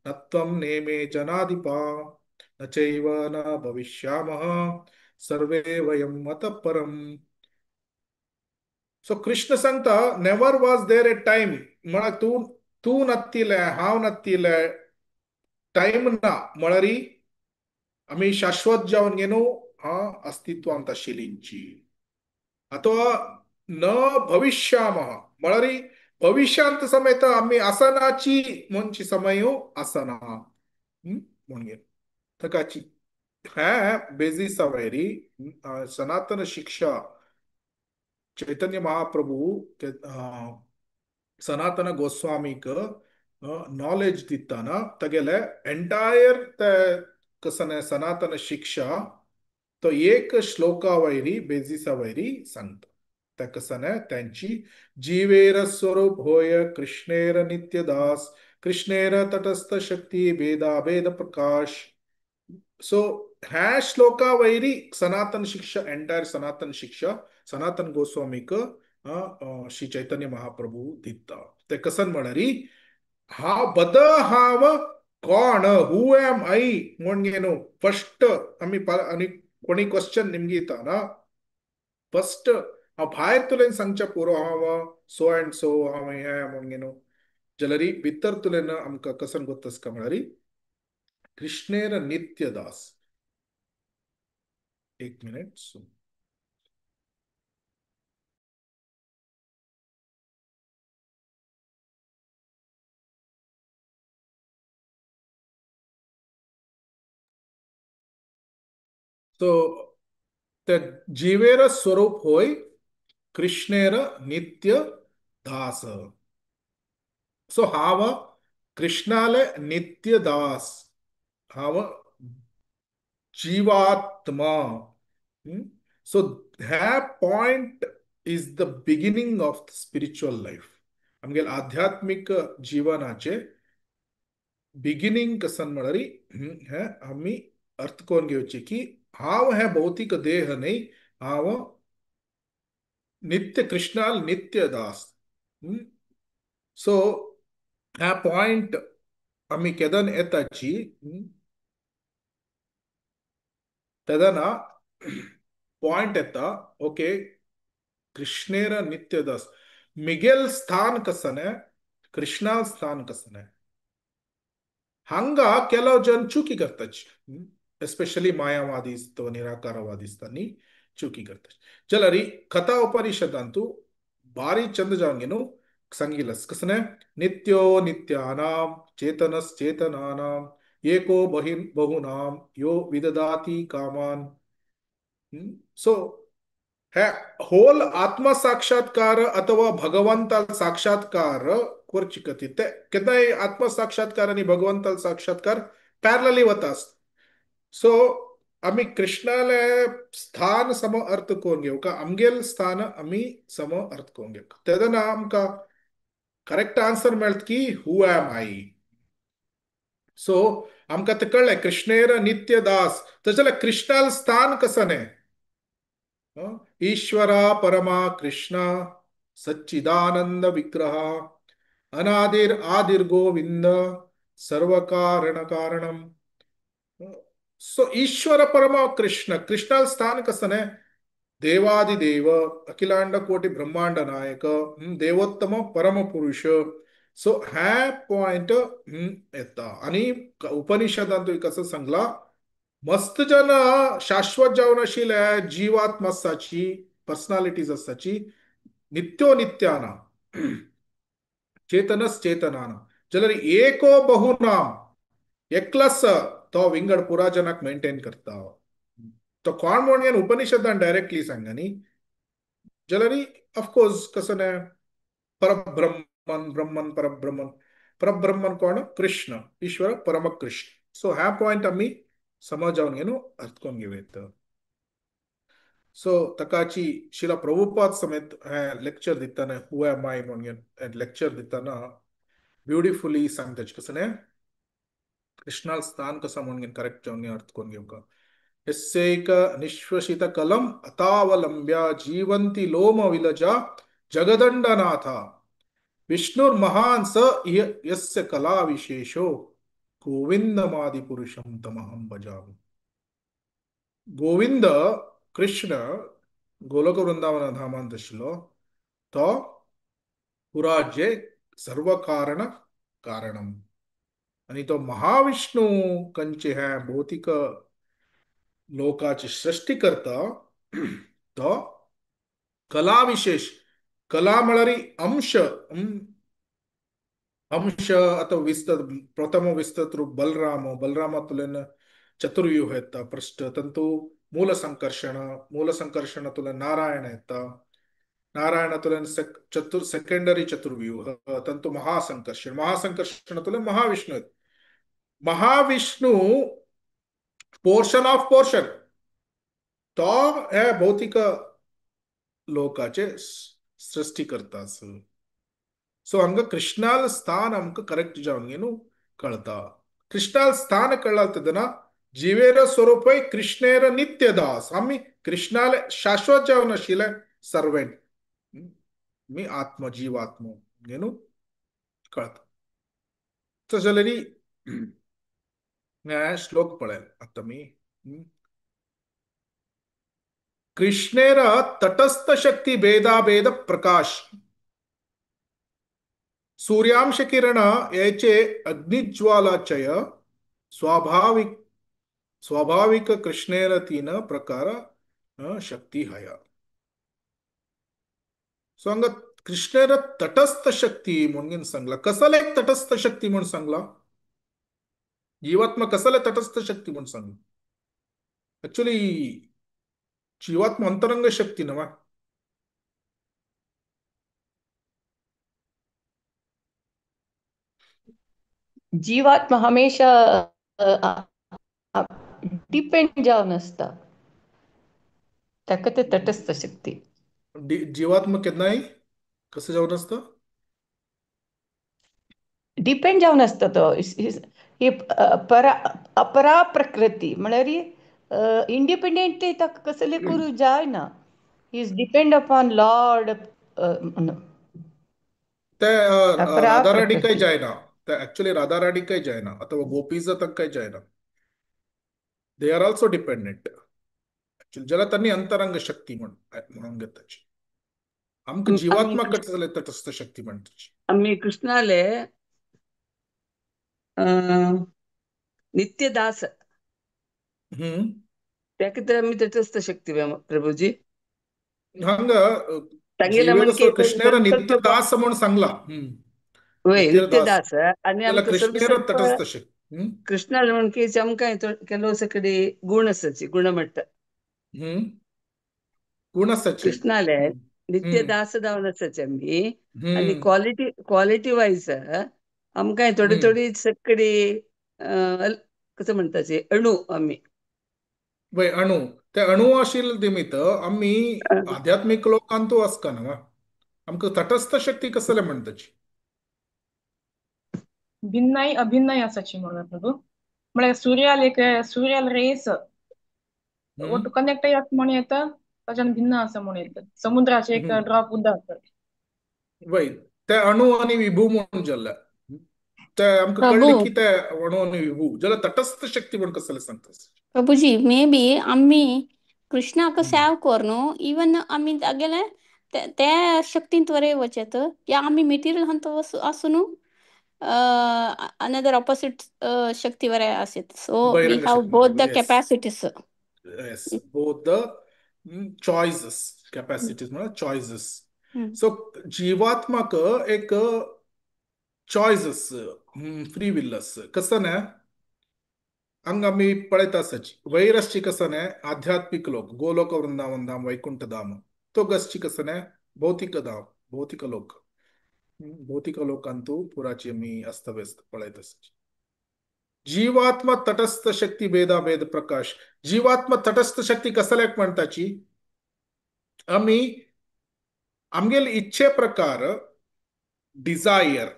न त्वं नेमे जनाधिपा न चैव न भविष्यामः सर्वे वयं अतः परम. सो कृष्ण सांगता never was there a time, म्हळ्यार तूं तूं नात्तिलें हांव नात्तिलें टायम ना, म्हळ्यार आमी शाश्वत जावन न्हू हा अस्तित्वांत आशिल्लींची. अथवा न भविष्यामः म्हळ्यार भविष्यांत समेत आमी आसनाची म्हणची समयो आसना म्हणून ताकाची हें बेजीसा वयरी सनातन शिक्षा चैतन्य महाप्रभू सनातन गोस्वामीक नॉलेज दिताना तागेले एंटायर ते कसने सनातन शिक्षा तो एक श्लोका वयरी बेजीसा वयरी सांगता. त्या कसने त्यांची जीवेर स्वरूप होय कृष्णेर नित्यदास कृष्णेर तटस्थ शक्ती भेदाभेद प्रकाश. सो ह्या श्लोका वयरी सनातन शिक्षा एंटायर सनातन शिक्षा सनातन गोस्वामीक श्री चैतन्य महाप्रभू दिता. ते कसन म्हळ्यार हा बद हांव कोण, हू एम I म्हूण न्हू फर्स्ट आमी आनी कोणी क्वेश्चन निमगीता ना फर्स्ट हांव भायर तुलेन सांगच्या पुरो हांव सो अँड सो हांव हें म्हूण न्हू, जाल्यार भितर तुलेन आमकां कसन गोत्तसका म्हळ्यार कृष्णेर नित्यदास. एक मिनिट. सो ते जीवेर स्वरूप होय कृष्णेर नित्य दास. सो हांव कृष्णाले नित्य दास, हांव जीवात्मा. सो ह्या point is the beginning of the spiritual life. आमगेले आध्यात्मीक जीवनाचे बिगिनींग कसन म्हळ्यार हें आमी अर्थ करून घेवचें की हांव हें भौतीक देह न्हय, हांव नित्य कृष्णाल नित्य दास. सो ह्या पॉयंट आमी केदन येताची तेदना पॉयंट येता ओके कृष्णेर नित्यदास मिगेल स्थान कसने कृष्णाल स्थान कसने. हांगा केलो जन चुकी करताची, एस्पेशली मायावादी तो निराकारवादी चुकी करता. जाल्यार कथा उपनिषदांतु भारी चंद जावन न्हू सांगिल्लें कसने नित्यो नित्यानाम चेतनस चेतनानाम एको बहुनाम यो विददाती कामान. सो हे होल आत्म साक्षात्कार अथवा भगवंताल साक्षात्कार करची ते केन्नाय आत्म साक्षात्कार आनी भगवंताल साक्षात्कार पॅरलली वता. सो आमी कृष्णाले स्थान सम अर्थ करून घेवका, आमगेल स्थान आमी सम अर्थ करून घेवका, तेन्ना आमकां करेक्ट आन्सर मेळत की हू एम I. सो आमकां तें कळ्ळें कृष्णेर नित्य दास, तशें जाल्यार कृष्णाल स्थान कसने ईश्वरा परमा कृष्ण सच्चिदानंद विग्रह अनादिर आदिर गोविंद सर्व कारण कारणम. सो ईश्वर परम कृष्ण, कृष्णाल स्थान कसने देवादिदेव अखिलांड कोटि ब्रह्मांड नायक देवोत्तम परम पुरुष. सो ह्या पॉयंट येता. आनी उपनिषदांत कसं सांगला मस्त जन शाश्वत जावन आशिल्ले जीवात्मा आसाची पर्सनालिटीज आसाची नित्यो नित्याना चेतनस चेतनाना जाल्यार एको बहुनाम एकलास तो विंगड पुरा जनाक मेंटेन करता. तो कोण म्हणून उपनिषदान डायरेक्टली सांगा न्ही, जाल्यार ऑफकोर्स कसं न्हय परब्रह्मन ब्रह्मन परब्रह्मन, परब्रह्मन कोण कृष्ण ईश्वर परमकृष्ण. सो ह्या पॉयंट आमी समज जावन घेवन अर्थ घेवं. सो तकाची शिला प्रभुपाद समेत हें लेक्चर दितना, हू एम I म्हणून लेक्चर दितना ब्युटिफुली सांगता कसं न्ही कृष्णाल स्थान कसा म्हणून करेक्ट जावन अर्थ करून घेवंक. यस्यैक निश्वसित कलम अतावलंब्या जीवंती लोम विलजा जगदंडनाथ विष्णुर्महान स यस्य कला विशेषो गोविंदमादि पुरुषं तमहं भजामि. गोविंद कृष्ण गोलोक वृंदावन धामांत आशिल्लो तो पुराजे सर्वकारण कारणम आनी तो महाविष्णू कंचे हे भौतिक लोकाची सृष्टी करता तो कला विशेष. कला म्हळ्यार अंश, अंश अथवा विस्तृत प्रथम विस्तृत रूप बलराम, बलरामातुल्यान चतुर्व्यूह येता पृष्ठ, तंतु मूल संकर्षण, मूल संकर्षणातुल्यान नारायण येता, नारायणातुल्यान चतुर सेकेंडरी चतुर्व्यूह, तंतु महासंकर्षण, महासंकर्षणातुल्यान महाविष्णू येता. महाविष्णू पोर्शन ऑफ पोर्शन तो हे भौतिक लोकाचे सृष्टी करता. सो हांगा कृष्णाल स्थान आमकां करेक्ट जावन न्हू कळता. कृष्णाल स्थान कळ्ळा तेन्ना जिवेर स्वरूपय कृष्णेर नित्य दास. आमी कृष्णाले शाश्वत जावन आशिल्ले सर्वेंट, मी आत्म जीवात्म न्हू कळता. तशें जाल्यार श्लोक पळय आतां मी. कृष्णेर तटस्थ शक्ती भेदाभेद प्रकाश सूर्यांश किरण याचे अग्निज्वालाचय स्वाभाविक स्वाभाविक कृष्णेर तीन प्रकार शक्ती हया. सो हांगा कृष्णेर तटस्थ शक्ती म्हणून सांगला. कसले एक तटस्थ शक्ती म्हणून सांगला? जीवात्मा कसले तटस्थ शक्ती म्हणून सांगला? ऍक्च्युली जीवात्मा अंतरंग शक्ती नवा. जीवात्मा हमेशा डिपेंड जावन आसता, ताका ते तटस्थ शक्ती. जीवात्मा केन्नाय कसं जावन आसता? डिपेंड जावन आसता तो. ही परा अपरा प्रकृती म्हळ्यार इंडिपेंडेंटली ताका कसले करूं जायना. He is depend upon lord. ते राधाराणीकय जायना, ते ऍक्च्युली राधाराणीकय जायना अथवा गोपीज तांकांय जायना. They are also dependent actually. ज्याला त्यांनी अंतरंग शक्ती म्हणून घेताची. आमकां जीवात्मा कशें जाल्यार तटस्थ शक्ती म्हणटाची. आमी कृष्णाले नित्य दास ताका तर आमी तटस्थ शक्ती प्रभुजी. हांगा कृष्णेर नित्य दास म्हणून सांगला. वय नित्य दास आनी आमकां कृष्णेर तटस्थ शक्ती. कृष्णाले म्हणके आमकां ಕೆಲವು कडेन गुण आसाची, गुण म्हणटा गुण आसाची. कृष्णाले नित्य दास जावन आसाची आमी आनी क्वॉलिटी क्वॉलिटी वायज आमकां थोडी थोडी सगळी कसं म्हणटाचे अणू आमी. वय अणू, ते अणू आशिल्ले निमित्त आमी आध्यात्मीक लोकांतू आसका न्हू. आमकां तटस्थ शक्ती कसले म्हणटाची? भिन्नाय अभिन्नय आसाची म्हणून प्रभू. म्हळ्यार सूर्याल एक सूर्याल रेस ಒಟ್ಟು कनेक्ट आसा म्हणून येता, ताच्यान भिन्न आसा म्हणून येता. समुद्राचे एक ड्रॉप उदक आसा. वय ते अणू आनी विभू म्हणून जाल्ले ते आमकां कळ्ळें की ते अणू आनी विभू जाल्यार तटस्थ शक्ती म्हण कसले सांगता प्रभुजी? मे बी आमी कृष्णाक सेव करून इवन आमी तागेले ते शक्तींत वरे वचत या आमी मेटिरियल हंत आसून अनदर ऑपोजिट शक्ती वरे आसत. So we have both the capacities. Yes, both the choices, capacities म्हळ्यार चॉयसीस. सो जीवात्माक एक चॉयसीस, फ्री will आसा. कसं न्ही हांगा आमी पळयता आसाची वयर आसची कसं न्ही आध्यात्मीक लोक गोलोक वृंदावन धाम वैकुंठ धाम, तो गसची कसं न्ही भौतिक धाम भौतिक लोक भौतिक लोकांतू पुराची आमी अस्तव्यस्त पळयत आसाची. जीवात्मा तटस्थ शक्ती भेदाभेद प्रकाश. जीवात्मा तटस्थ शक्ती कसल्याक म्हणताची? आमी आमगेले इच्छे प्रकार डिझायर,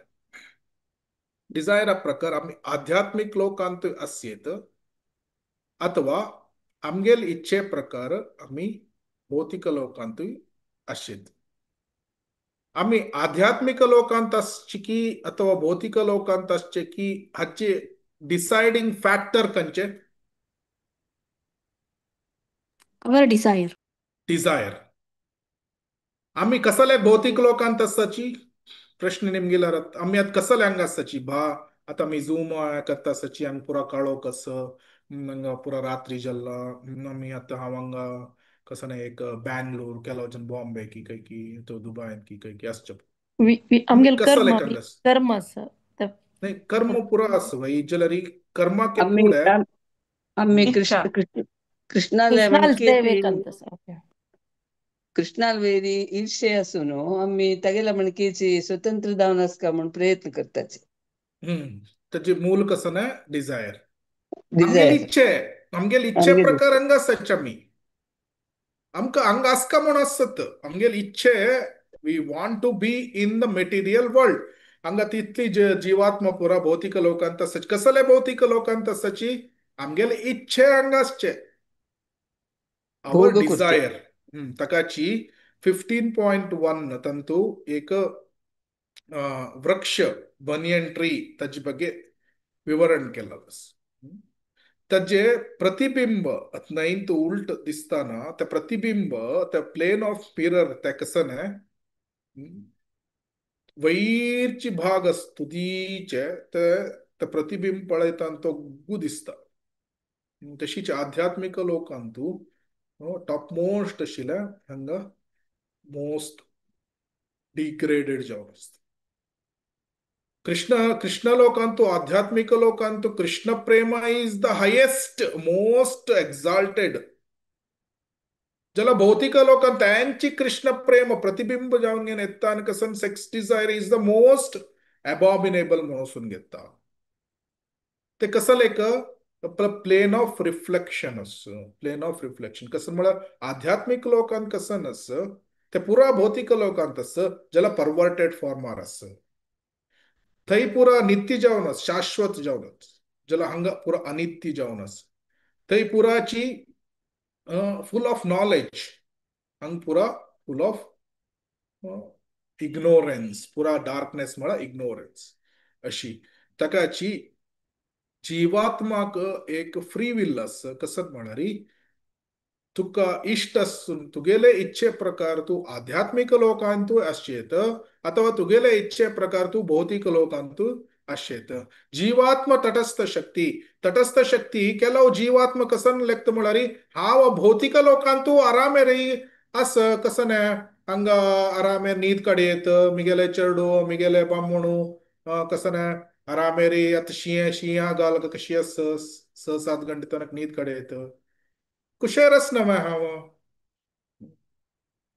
डिझायरा प्रकार आमी आध्यात्मिक लोकांत आसयेत अथवा आमगेले इच्छे प्रकार आमी भौतिक लोकांतूय आसयेत. आमी आध्यात्मिक लोकांत आसचे की अथवा भौतिक लोकांत आसचे की हाचे डिसायडींग फॅक्टर खंयचे? Our desire. Desire. आमी कसले भौतिक लोकांत आसची प्रश्न निमगेल्यार आमी आतां कसले हांगा आसची? भा आतां आमी झूम करता आसची, हांगा पुरा काळोख आसा, हांगा पुरा रात्री जाल्ला, आमी आतां हांव हांगा कसं ना एक बँगलोर केला वचून बॉम्बे की खंय की तो दुबायन की खंय की आसचे. आमी आमगेले कसले कर्म हांगा आस? कर्म आसा. नाही, कर्म पुरा आसा वय जाल्यार कर्मा के आमी पुढे आमी इच्छा. कृष्ण कृष्ण कृष्णाले कृष्णाल म्हणके सेवेक आसा. ओके. कृष्णाल वेरी ईर्ष्ये आसून आमी तागेल्या म्हणकेची स्वतंत्र जावन आसका म्हूण प्रयत्न करताचे. ताचे मूल कसं ना डिझायर. आमगेले डिझायर. इच्छे, आमगेले इच्छे आमगेले प्रकार हांगा आसाचे. आमी आमकां हांगा आसका म्हूण आसत आमगेले इच्छे. We want to be in the material world. हांगा तितली जीवात्मा पुरा भौतिक लोकांत आसाची. कसले भौतिक लोकांत आसाची? आमगेले इच्छे हांगा आसचे, our भोग करचे. डिझायर. ताकाची 15.1 तंतू एक वृक्ष बनियन ट्री ताजे ಬಗ್ಗೆ विवरण केला. ताजे प्रतिबिंब नैंत उल्ट दिसताना त्या प्रतिबिंब त्या प्लेन ऑफ मिरर त्या कसं ना वैरची भाग आस तुदीचे ते प्रतिबिंब पळयता तो गु दिसता. तशीच आध्यात्मिक लोकांतू टॉप मोस्ट आशिल्ल्या हांगा मोस्ट डिग्रेडेड जावन आसता. कृष्ण कृष्ण लोकांतू आध्यात्मिक लोकांतू कृष्ण प्रेम is the highest most exalted. ज्याला भौतिक लोकांत त्यांची कृष्ण प्रेम प्रतिबिंब जावन घेवन येता आनी कसं sex desire is the most abominable म्हणून घेता. ते कसं एक प्लेन ऑफ रिफ्लेक्शन आस. प्लेन ऑफ रिफ्लेक्शन कसं म्हळ्यार आध्यात्मिक लोकांत कसं नस ते पुरा भौतिक लोकांत आस ज्याला परवर्टेड फॉर्मार आस. थंय पुरा नित्य जावन आस, शाश्वत जावन आस, ज्याला हांगा पुरा अनित्य जावन आस. थंय पुराची फुल ऑफ नॉलेज, हांगा पुरा फुल ऑफ इग्नोरन्स, पुरा डार्कनेस म्हळ्यार इग्नोरन्स अशी. ताकाची जीवात्माक एक फ्री will आस. कसं म्हळ्यार तुका इश्ट आसून तुगेले इच्छे प्रकार तूं आध्यात्मिक लोकांतूय आसचेत अथवा तुगेले इच्छे प्रकार तूं भौतिक लोकांतूय आसचेत. जीवात्मा तटस्थ शक्ती. तटस्थ शक्ती केलो जीवात्मा कसन लेखता म्हळ्यार हांव भौतिक लोकांतू आरामे रे आस कसं ना हांगा आरामे न्हीद काडयेत मिगेले चेडू मिगेले बामणू कसं ना आरामे रे आतां शिंया शिंया घाल कशी आस 6-7 घंटे तनक न्हीद काडयेत कुशेर आसना मागीर हांव.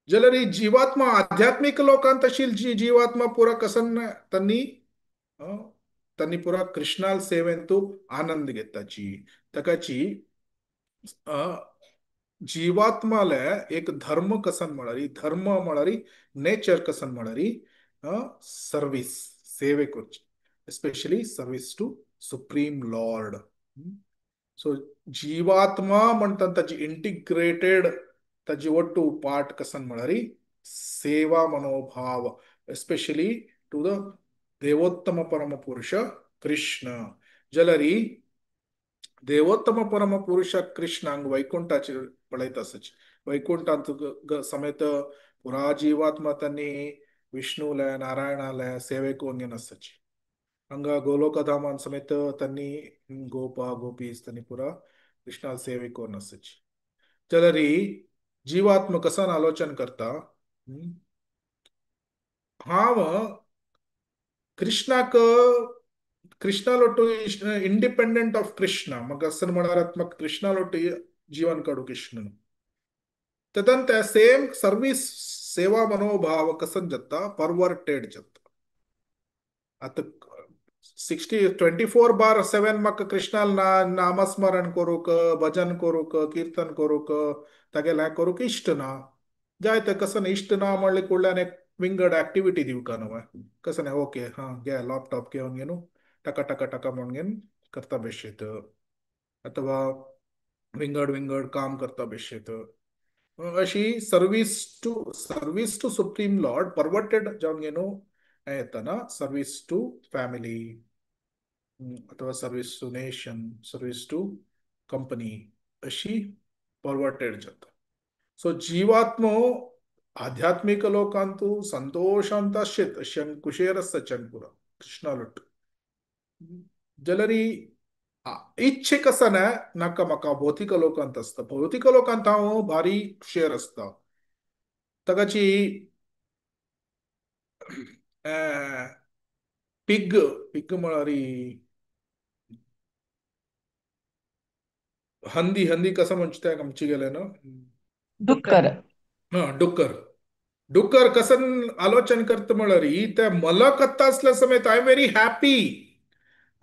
जाल्यार ही जीवात्मा आध्यात्मिक लोकांत आशिल्ली जी जीवात्मा पुरा कसन तांणी तांणी पुरा कृष्णाल सेवेंतू आनंद घेताची. ताकाची जीवात्माले एक धर्म कसन म्हळ्यार धर्म म्हळ्यार नेचर कसन म्हळ्यार सर्वीस सेवे करची, especially service to supreme lord. So जीवात्मा म्हणटा ताची इंटिग्रेटेड ताजी ಒಟ್ಟು पार्ट कसन म्हळ्यार सेवा मनोभाव, एस्पेशली टू the देवोत्तम परम पुरुष कृष्ण. जाल्यार देवोत्तम परम पुरुष कृष्णांक वैकुंठाचेर पळयता आसची. वैकुंठांत समेत पुरा जीवात्मा तांणी विष्णूले नारायणाले सेवेक वंगेन आसची. हांगा गोलोकधामान समेत तांणी गोपा गोपीस तांणी पुरा कृष्णाल सेवे करून आसची. जाल्यार जीवात्मा कसन आलोचन करता हांव कृष्णाक कृष्णालोटू इंडिपेंडंट ऑफ कृष्ण म्हाका असन म्हळ्यार म्हाका कृष्णालोटू जीवन काडू कृष्ण तदंत सेम सर्वीस सेवा मनोभाव कसन जाता परवर्टेड जाता. आतां 60 24/7 म्हाका कृष्णाल ना नामस्मरण करूंक, भजन करूंक, कीर्तन करूंक, तागेलें हें करूंक इश्ट ना. जाय ते कसं इश्ट ना म्हणले कडल्यान एक विंगड एक्टिविटी दिवका न्हू. कसं नाही, ओके हां घे लॅपटॉप घेवन घेवन टका टका टका म्हणून घेवन करता बेशेत, अथवा विंगड विंगड काम करता बेशेत. अशी service to supreme lord perverted जावन घेवन हें येता ना, सर्वीस टू फॅमिली अथवा service to nation, service to company, अशी परवर्टेड जाता. सो जीवात्मो आध्यात्मिक लोकांतु संतोषांत आसचेत, अशें कुशेर आसता चंपुरा कृष्णालुट. जाल्यार इच्छेक आसा ना नाका म्हाका भौतिक लोकांत आसता, भौतिक लोकांत हांव भारी कुशेर आसता. ताकाची पिग पिग म्हळ्यार हंदी, हंदी कसं म्हणचे त्या आमची गेले ना, डुक्कर. हा डुक्कर. डुक्कर कसं आलोचन करता म्हळ्यार ते मला कत्ता असल्या समेत I am very happy,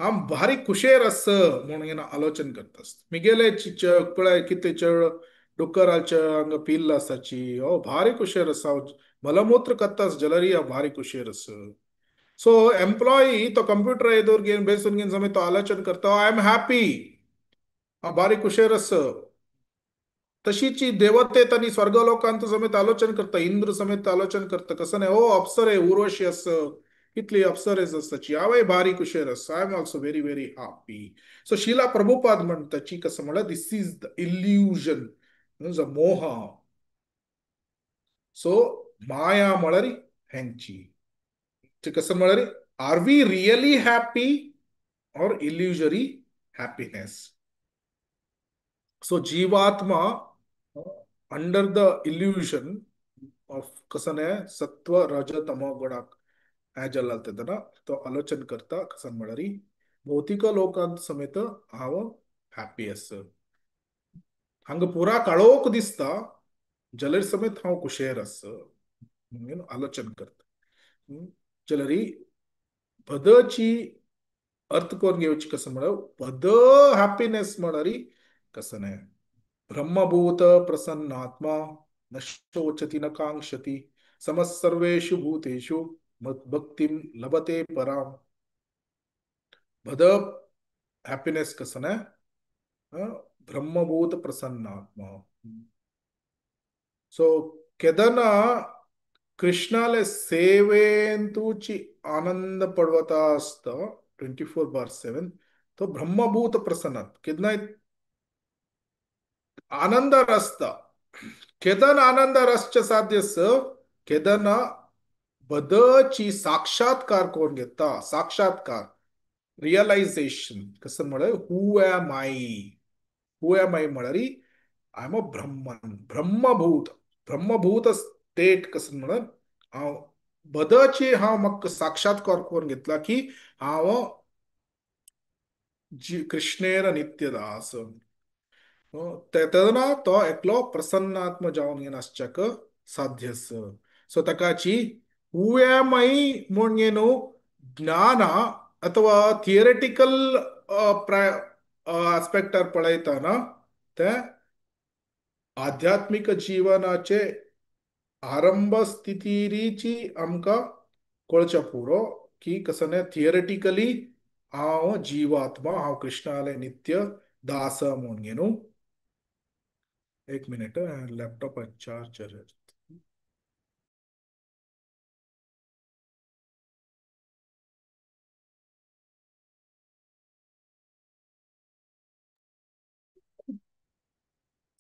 हांव भारी कुशेर आस म्हणून आलोचन करता आसता. मिगेले पळय कितें चड डुक्कराचे हांगा पिल्ल आसाची, हो भारी कुशेर आसा, मलमूत्र करता जाल्यार हांव भारी कुशेर आस. सो एम्प्लॉई तो कंप्युटर एदोर घेवन बेसून घेवन समेत तो आलोचन करता, I am happy, हांव भारी कुशेर आस. तशीची देवतेत आनी स्वर्ग लोकांत समेत आलोचन करता, इंद्र समेत आलोचन करता. कसं नाही, ओ अप्सरे उर्वशी आस, कितली अप्सरेस आसताची, हांवय भारी कुशेर आसा, I am also very very happy. So Srila Prabhupada म्हणटाची कसं म्हणल्यार this is the illusion, मोह. सो माया म्हळ्यार हेंची कसं म्हळ्यार are we really happy or illusory happiness. So जीवात्मा अंडर the illusion of कसं नाही सत्व रज तम गुणाक हें जाल्लें तेन्ना तो आलोचन करता. कसं म्हळ्यार भौतिक लोकांत समेत हांव हॅपी आसा, हांगा पुरा काळोख दिसता जाल्यार समेत हांव कुशेर आसा म्हणून आलोचन करता. जाल्यार पदची अर्थ करून घेवची कसं म्हळ्यार पद हॅपीनेस म्हळ्यार कसं न्हय, ब्रह्मभूत प्रसन्नात्मा न शोचति न कांक्षति समस्सर्वेषु भूतेषु मद्भक्तिं लभते पराम. पद हॅपीनेस कसं न्हय, ब्रह्मभूत प्रसन्नात्मा. सो केदना कृष्णाले सेवेंतूची आनंद पडवता आसता 24/7, तो ब्रह्मभूत प्रसन्नात केन्नाय आनंदार आसता. केदन आनंदार आसचे साध्य केदना बदची साक्षात्कार करून घेता, साक्षात्कार रियलायझेशन कसं म्हळ्यार who am I, who am I म्हळ्यार I am a Brahman, ब्रह्मभूत, ब्रह्मभूत state कसं म्हळ्यार हांव बदची हांव म्हाका साक्षात्कार करून घेतला की हांव कृष्णेर नित्यदास. तेन्ना तो एकलो प्रसन्नात्म जावन घेवन आसच्याक साध्य आसा. सो ताकाची who am I म्हूण न्हू ज्ञान अथवा थियरेटिकल आस्पेक्टार पळयतना ते आध्यात्मिक जीवनाचे आरंभ स्थितीची आमकां कळचें पुरो की कसं न्हय थियरेटिकली हांव जीवात्मा, हांव कृष्णाले नित्य दास म्हूण न्हू. एक मिनिट, लॅपटॉप चार्जर.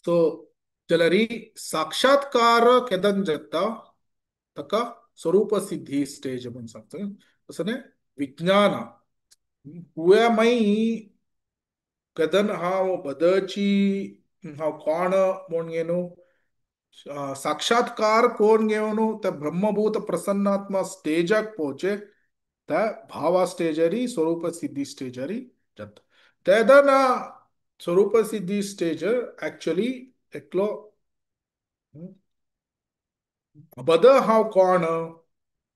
सो जाल्यार साक्षात्कार केदन जाता ताका स्वरूप सिद्धी स्टेज म्हूण सांगता. तसं न्हय विज्ञान who am I केदन हांव बदची हांव कोण म्हूण घेवन साक्षात्कार कोण घेवन त्या ब्रह्मभूत प्रसन्नात्मा स्टेजाक पोवचे त्या भावा स्टेजारी स्वरूप सिद्धी स्टेजारी जाता. तेदना स्वरूप सिद्धी स्टेज एक्चुअली एकलो बद हांव कोण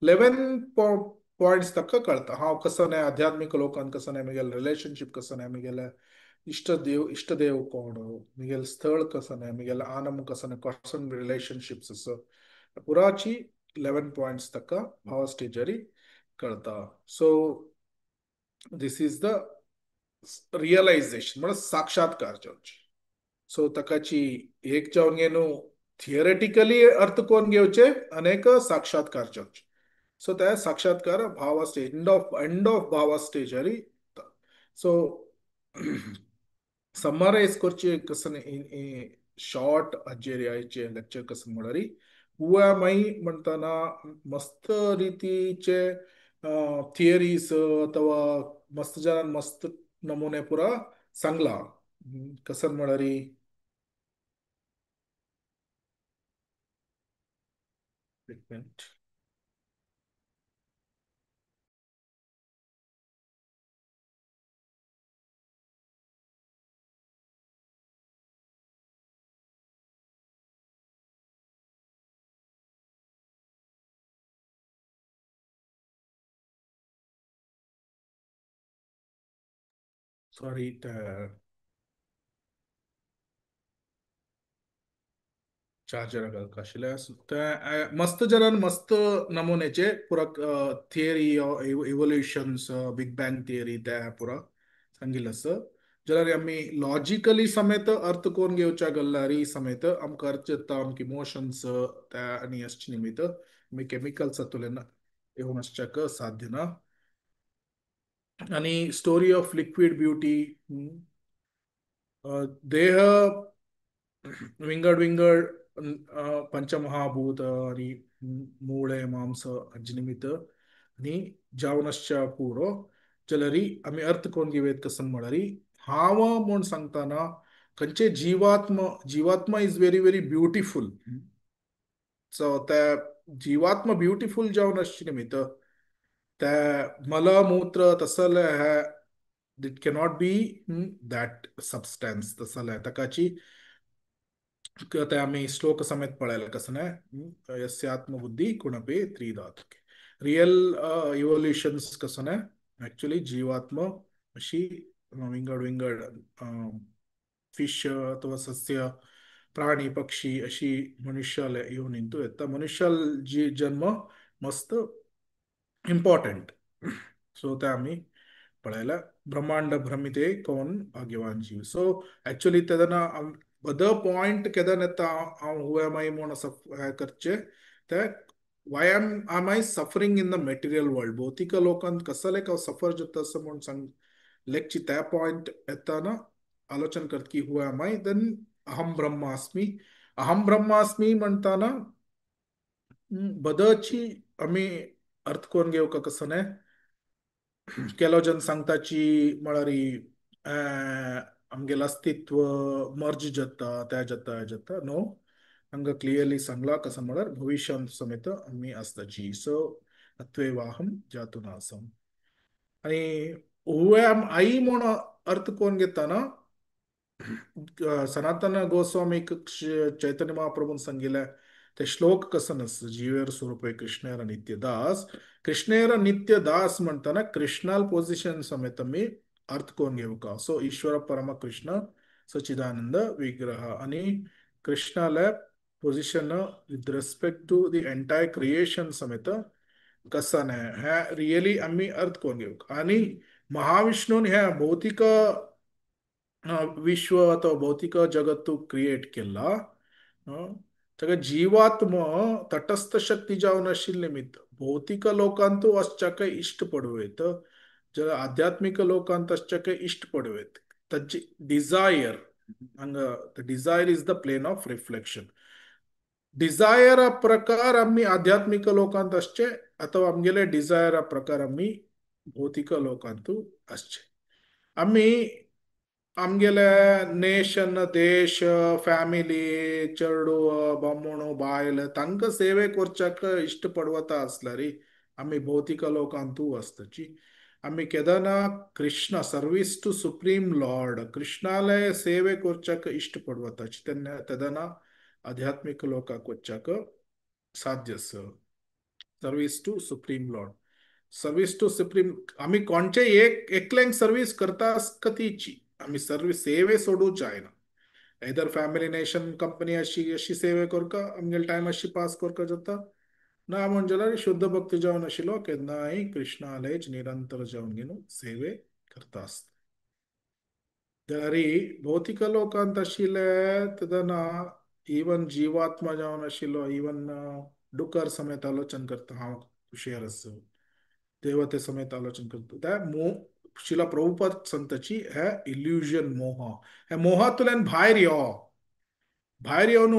11 पॉयंट्स ताका कळता. हांव कसो न्हय आध्यात्मीक लोकान कसो न्हय म्हगेलें रिलेशनशीप कसो न्हय, म्हगेलें इश्टदेव कोण, म्हगेलें स्थळ कसो न्हय, म्हगेलें आनंद कसो न्हय, कसो रिलेशनशिप्स आसा, पुराची 11 पॉयंट्स ताका भावा स्टेजरी कळता. So this is the realization म्हळ्यार साक्षात्कार जावची. सो ताकाची एक जावन घेवन थियरेटिकली अर्थ कोण घेवचे अनेक साक्षात्कार जावचे. सो त्या साक्षात्कार भावा स्टेज एंड ऑफ भावा स्टेजरी. सो समरायज करचे कसन शॉर्ट अज्जेरी आयचे लेक्चर कसन म्हळ्यार हु एम I म्हणतना मस्त रितीचे थियरीज अथवा मस्त जणान मस्त नमुने पुरा सांगला. कसन म्हळ्यार एक मिनट, सॉरी, चार्जर घालका आशिल्लें. मस्त जणान मस्त नमुन्याचे पुरा theory evolutions, big bang theory त्या पुरा सांगिल्लें आसा. जाल्यार आमी लॉजिकली समेत अर्थ कोण घेवच्या गल्लारी समेत आमकां अर्थ येता, आमकां इमोशन्स त्या आनी असचे निमित्त आमी केमिकल्स हातूंतल्यान येवन आसच्याक साध्य ना. आनी स्टोरी ऑफ लिक्वीड ब्युटी, देह विंगड विंगड पंचमहाभूत आनी मुळे मांस हाजे निमित्त आनी जावन आसच्या पुरो. जाल्यार आमी अर्थ कोण घेवयत कसन म्हळ्यार हांव म्हूण सांगतना खंयचे जीवात्म, जीवात्मा is very very beautiful. So त्या जीवात्मा ब्युटिफूल जावन आसचे निमित्त त्या मलमूत्र तसले हे it cannot be that substance तसले ताकाची ते आमी श्लोक समेत पळयले कसं न्हय, यस्यात्मबुद्धी कुणपे त्रिधातुके. रियल इवोल्युशन्स कसं न्हय, एक्चुअली जीवात्म अशी विंगड विंगड फिश अथवा सस्य प्राणी पक्षी अशी मनुष्याले येवन हिंतू येता. मनुष्याल जी जन्म मस्त इम्पॉर्टंट. सो ते आमी पळयला. ब्रह्मांड भ्रमिते कोण भाग्यवान जीव. सो एक्चुअली तेन्ना the point केदन येता हांव हु एम I म्हूण असो हें करचें ते why am I suffering in the material world, भौतिक लोकांत कसलें हांव सफर जाता असो म्हूण सांग लेखची त्या पॉयंट येताना आलोचन करत की हु एम I, then अहम ब्रह्मास्मी. अहम ब्रह्मास्मी म्हणताना बदची आमी अर्थ कोण घेवका कसं न्हय, केलो जन सांगताची म्हळ्यार आमगेलें अस्तित्व मर्ज जाता त्या जाता जाता नो, हांगा क्लियरली सांगला कसं म्हळ्यार भविष्यांत समेत आमी आसताची. सो अत्वेवाहम जातू नासम. आनी हु एम I म्हूण अर्थ कोण घेताना सनातन गोस्वामीक चैतन्य महाप्रभून सांगिल्लें ते श्लोक कसन आसा, जीवेर स्वरूपे कृष्णेर नित्यदास. कृष्णेर नित्यदास म्हणटाना कृष्णाल पोजिशन समेत आमी अर्थ कोण घेवका. सो ईश्वर परम कृष्ण सचिदानंद विग्रह आनी कृष्णाले position with respect to the entire creation समेत कसा न्हय हें रियली आमी अर्थ कोण घेवका. आनी महाविष्णून हे भौतिक विश्व अथवा भौतिक जगत्तू क्रिएट केला ताका जीवात्म तटस्थ शक्ती जावन आशिल्ले निमित्त भौतिक लोकांतू आसच्याक इश्ट पडुयेत, जाल्यार आध्यात्मीक लोकांत आसच्याक इश्ट पडुयेत. तांची डिजायर हांगा the desire is the plane of reflection. डिजायरा प्रकार आमी आध्यात्मीक लोकांत आसचे अथवा आमगेले डिजायरा प्रकार आमी भौतिक लोकांतू आसचे. आमी आमगेले नेशन देश फॅमिली चेडू बामण बायल तांकां सेवे करच्याक इश्ट पडवता आसल्यार आमी भौतिक लोकांतू आसताची. आमी केदना Krishna service to supreme lord कृष्णाले सेवे करच्याक इश्ट पडवताची तेन्ना तेदना आध्यात्मीक लोकाक वच्च्याक साध्य आसा. Service to supreme lord service to supreme आमी कोणचे एक एकल्यांक सर्वीस करता कतीची आमी सर्वीस सेवे सोडू जायना. एदर फॅमिली नेशन कंपनी अशी अशी सेवे करका आमगेले टायम अशी पास करका जाता ना म्हण जाल्यार शुद्ध भक्ती जावन आशिल्लो केन्नाय कृष्णालेच निरंतर जावन घेवन सेवे करता आसता. जाल्यार भौतिक लोकांत आशिल्ले तेन्ना इवन जीवात्मा जावन आशिल्लो इवन डुकर समेत आलोचन करता हांव हुशार आसा देवते समेत आलोचन करता त्या मोह शिला प्रभुपाद संताची हे इल्युजन मोह हे मोहांतल्यान भायर यो भायर येवन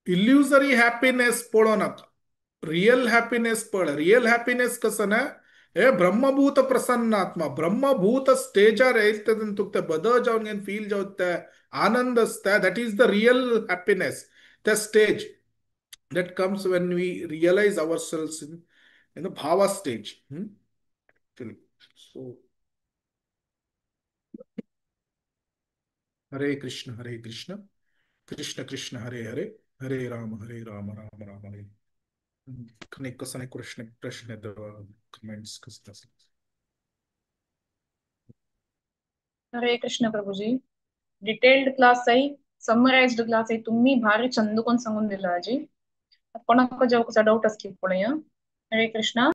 इल्युजरी हॅपीनेस पळोवं नाका रियल हॅपीनेस पळय. रियल हॅपीनेस कसं ना हे ब्रह्मभूत प्रसन्न आत्मा ब्रह्मभूत स्टेजार येयले तेन्ना तुका ते बदल जावन फील जावता ते आनंद आसता that is the real happiness. ते stage that comes when we realise our selves in the bhava stage. So Hare Krishna Krishna Krishna Hare Hare Hare Ram Ram Ram Hare. कसं प्रश्न प्रश्न कमेंट्स कसं. हरे कृष्ण प्रभुजी, डिटेल्ड क्लास आहे, समराइज्ड क्लास आहे, तुम्ही भारी चंद कोण सांगून दिला आजी. कोणाक जेव्हा डाऊट असली पळया. हरे कृष्णा.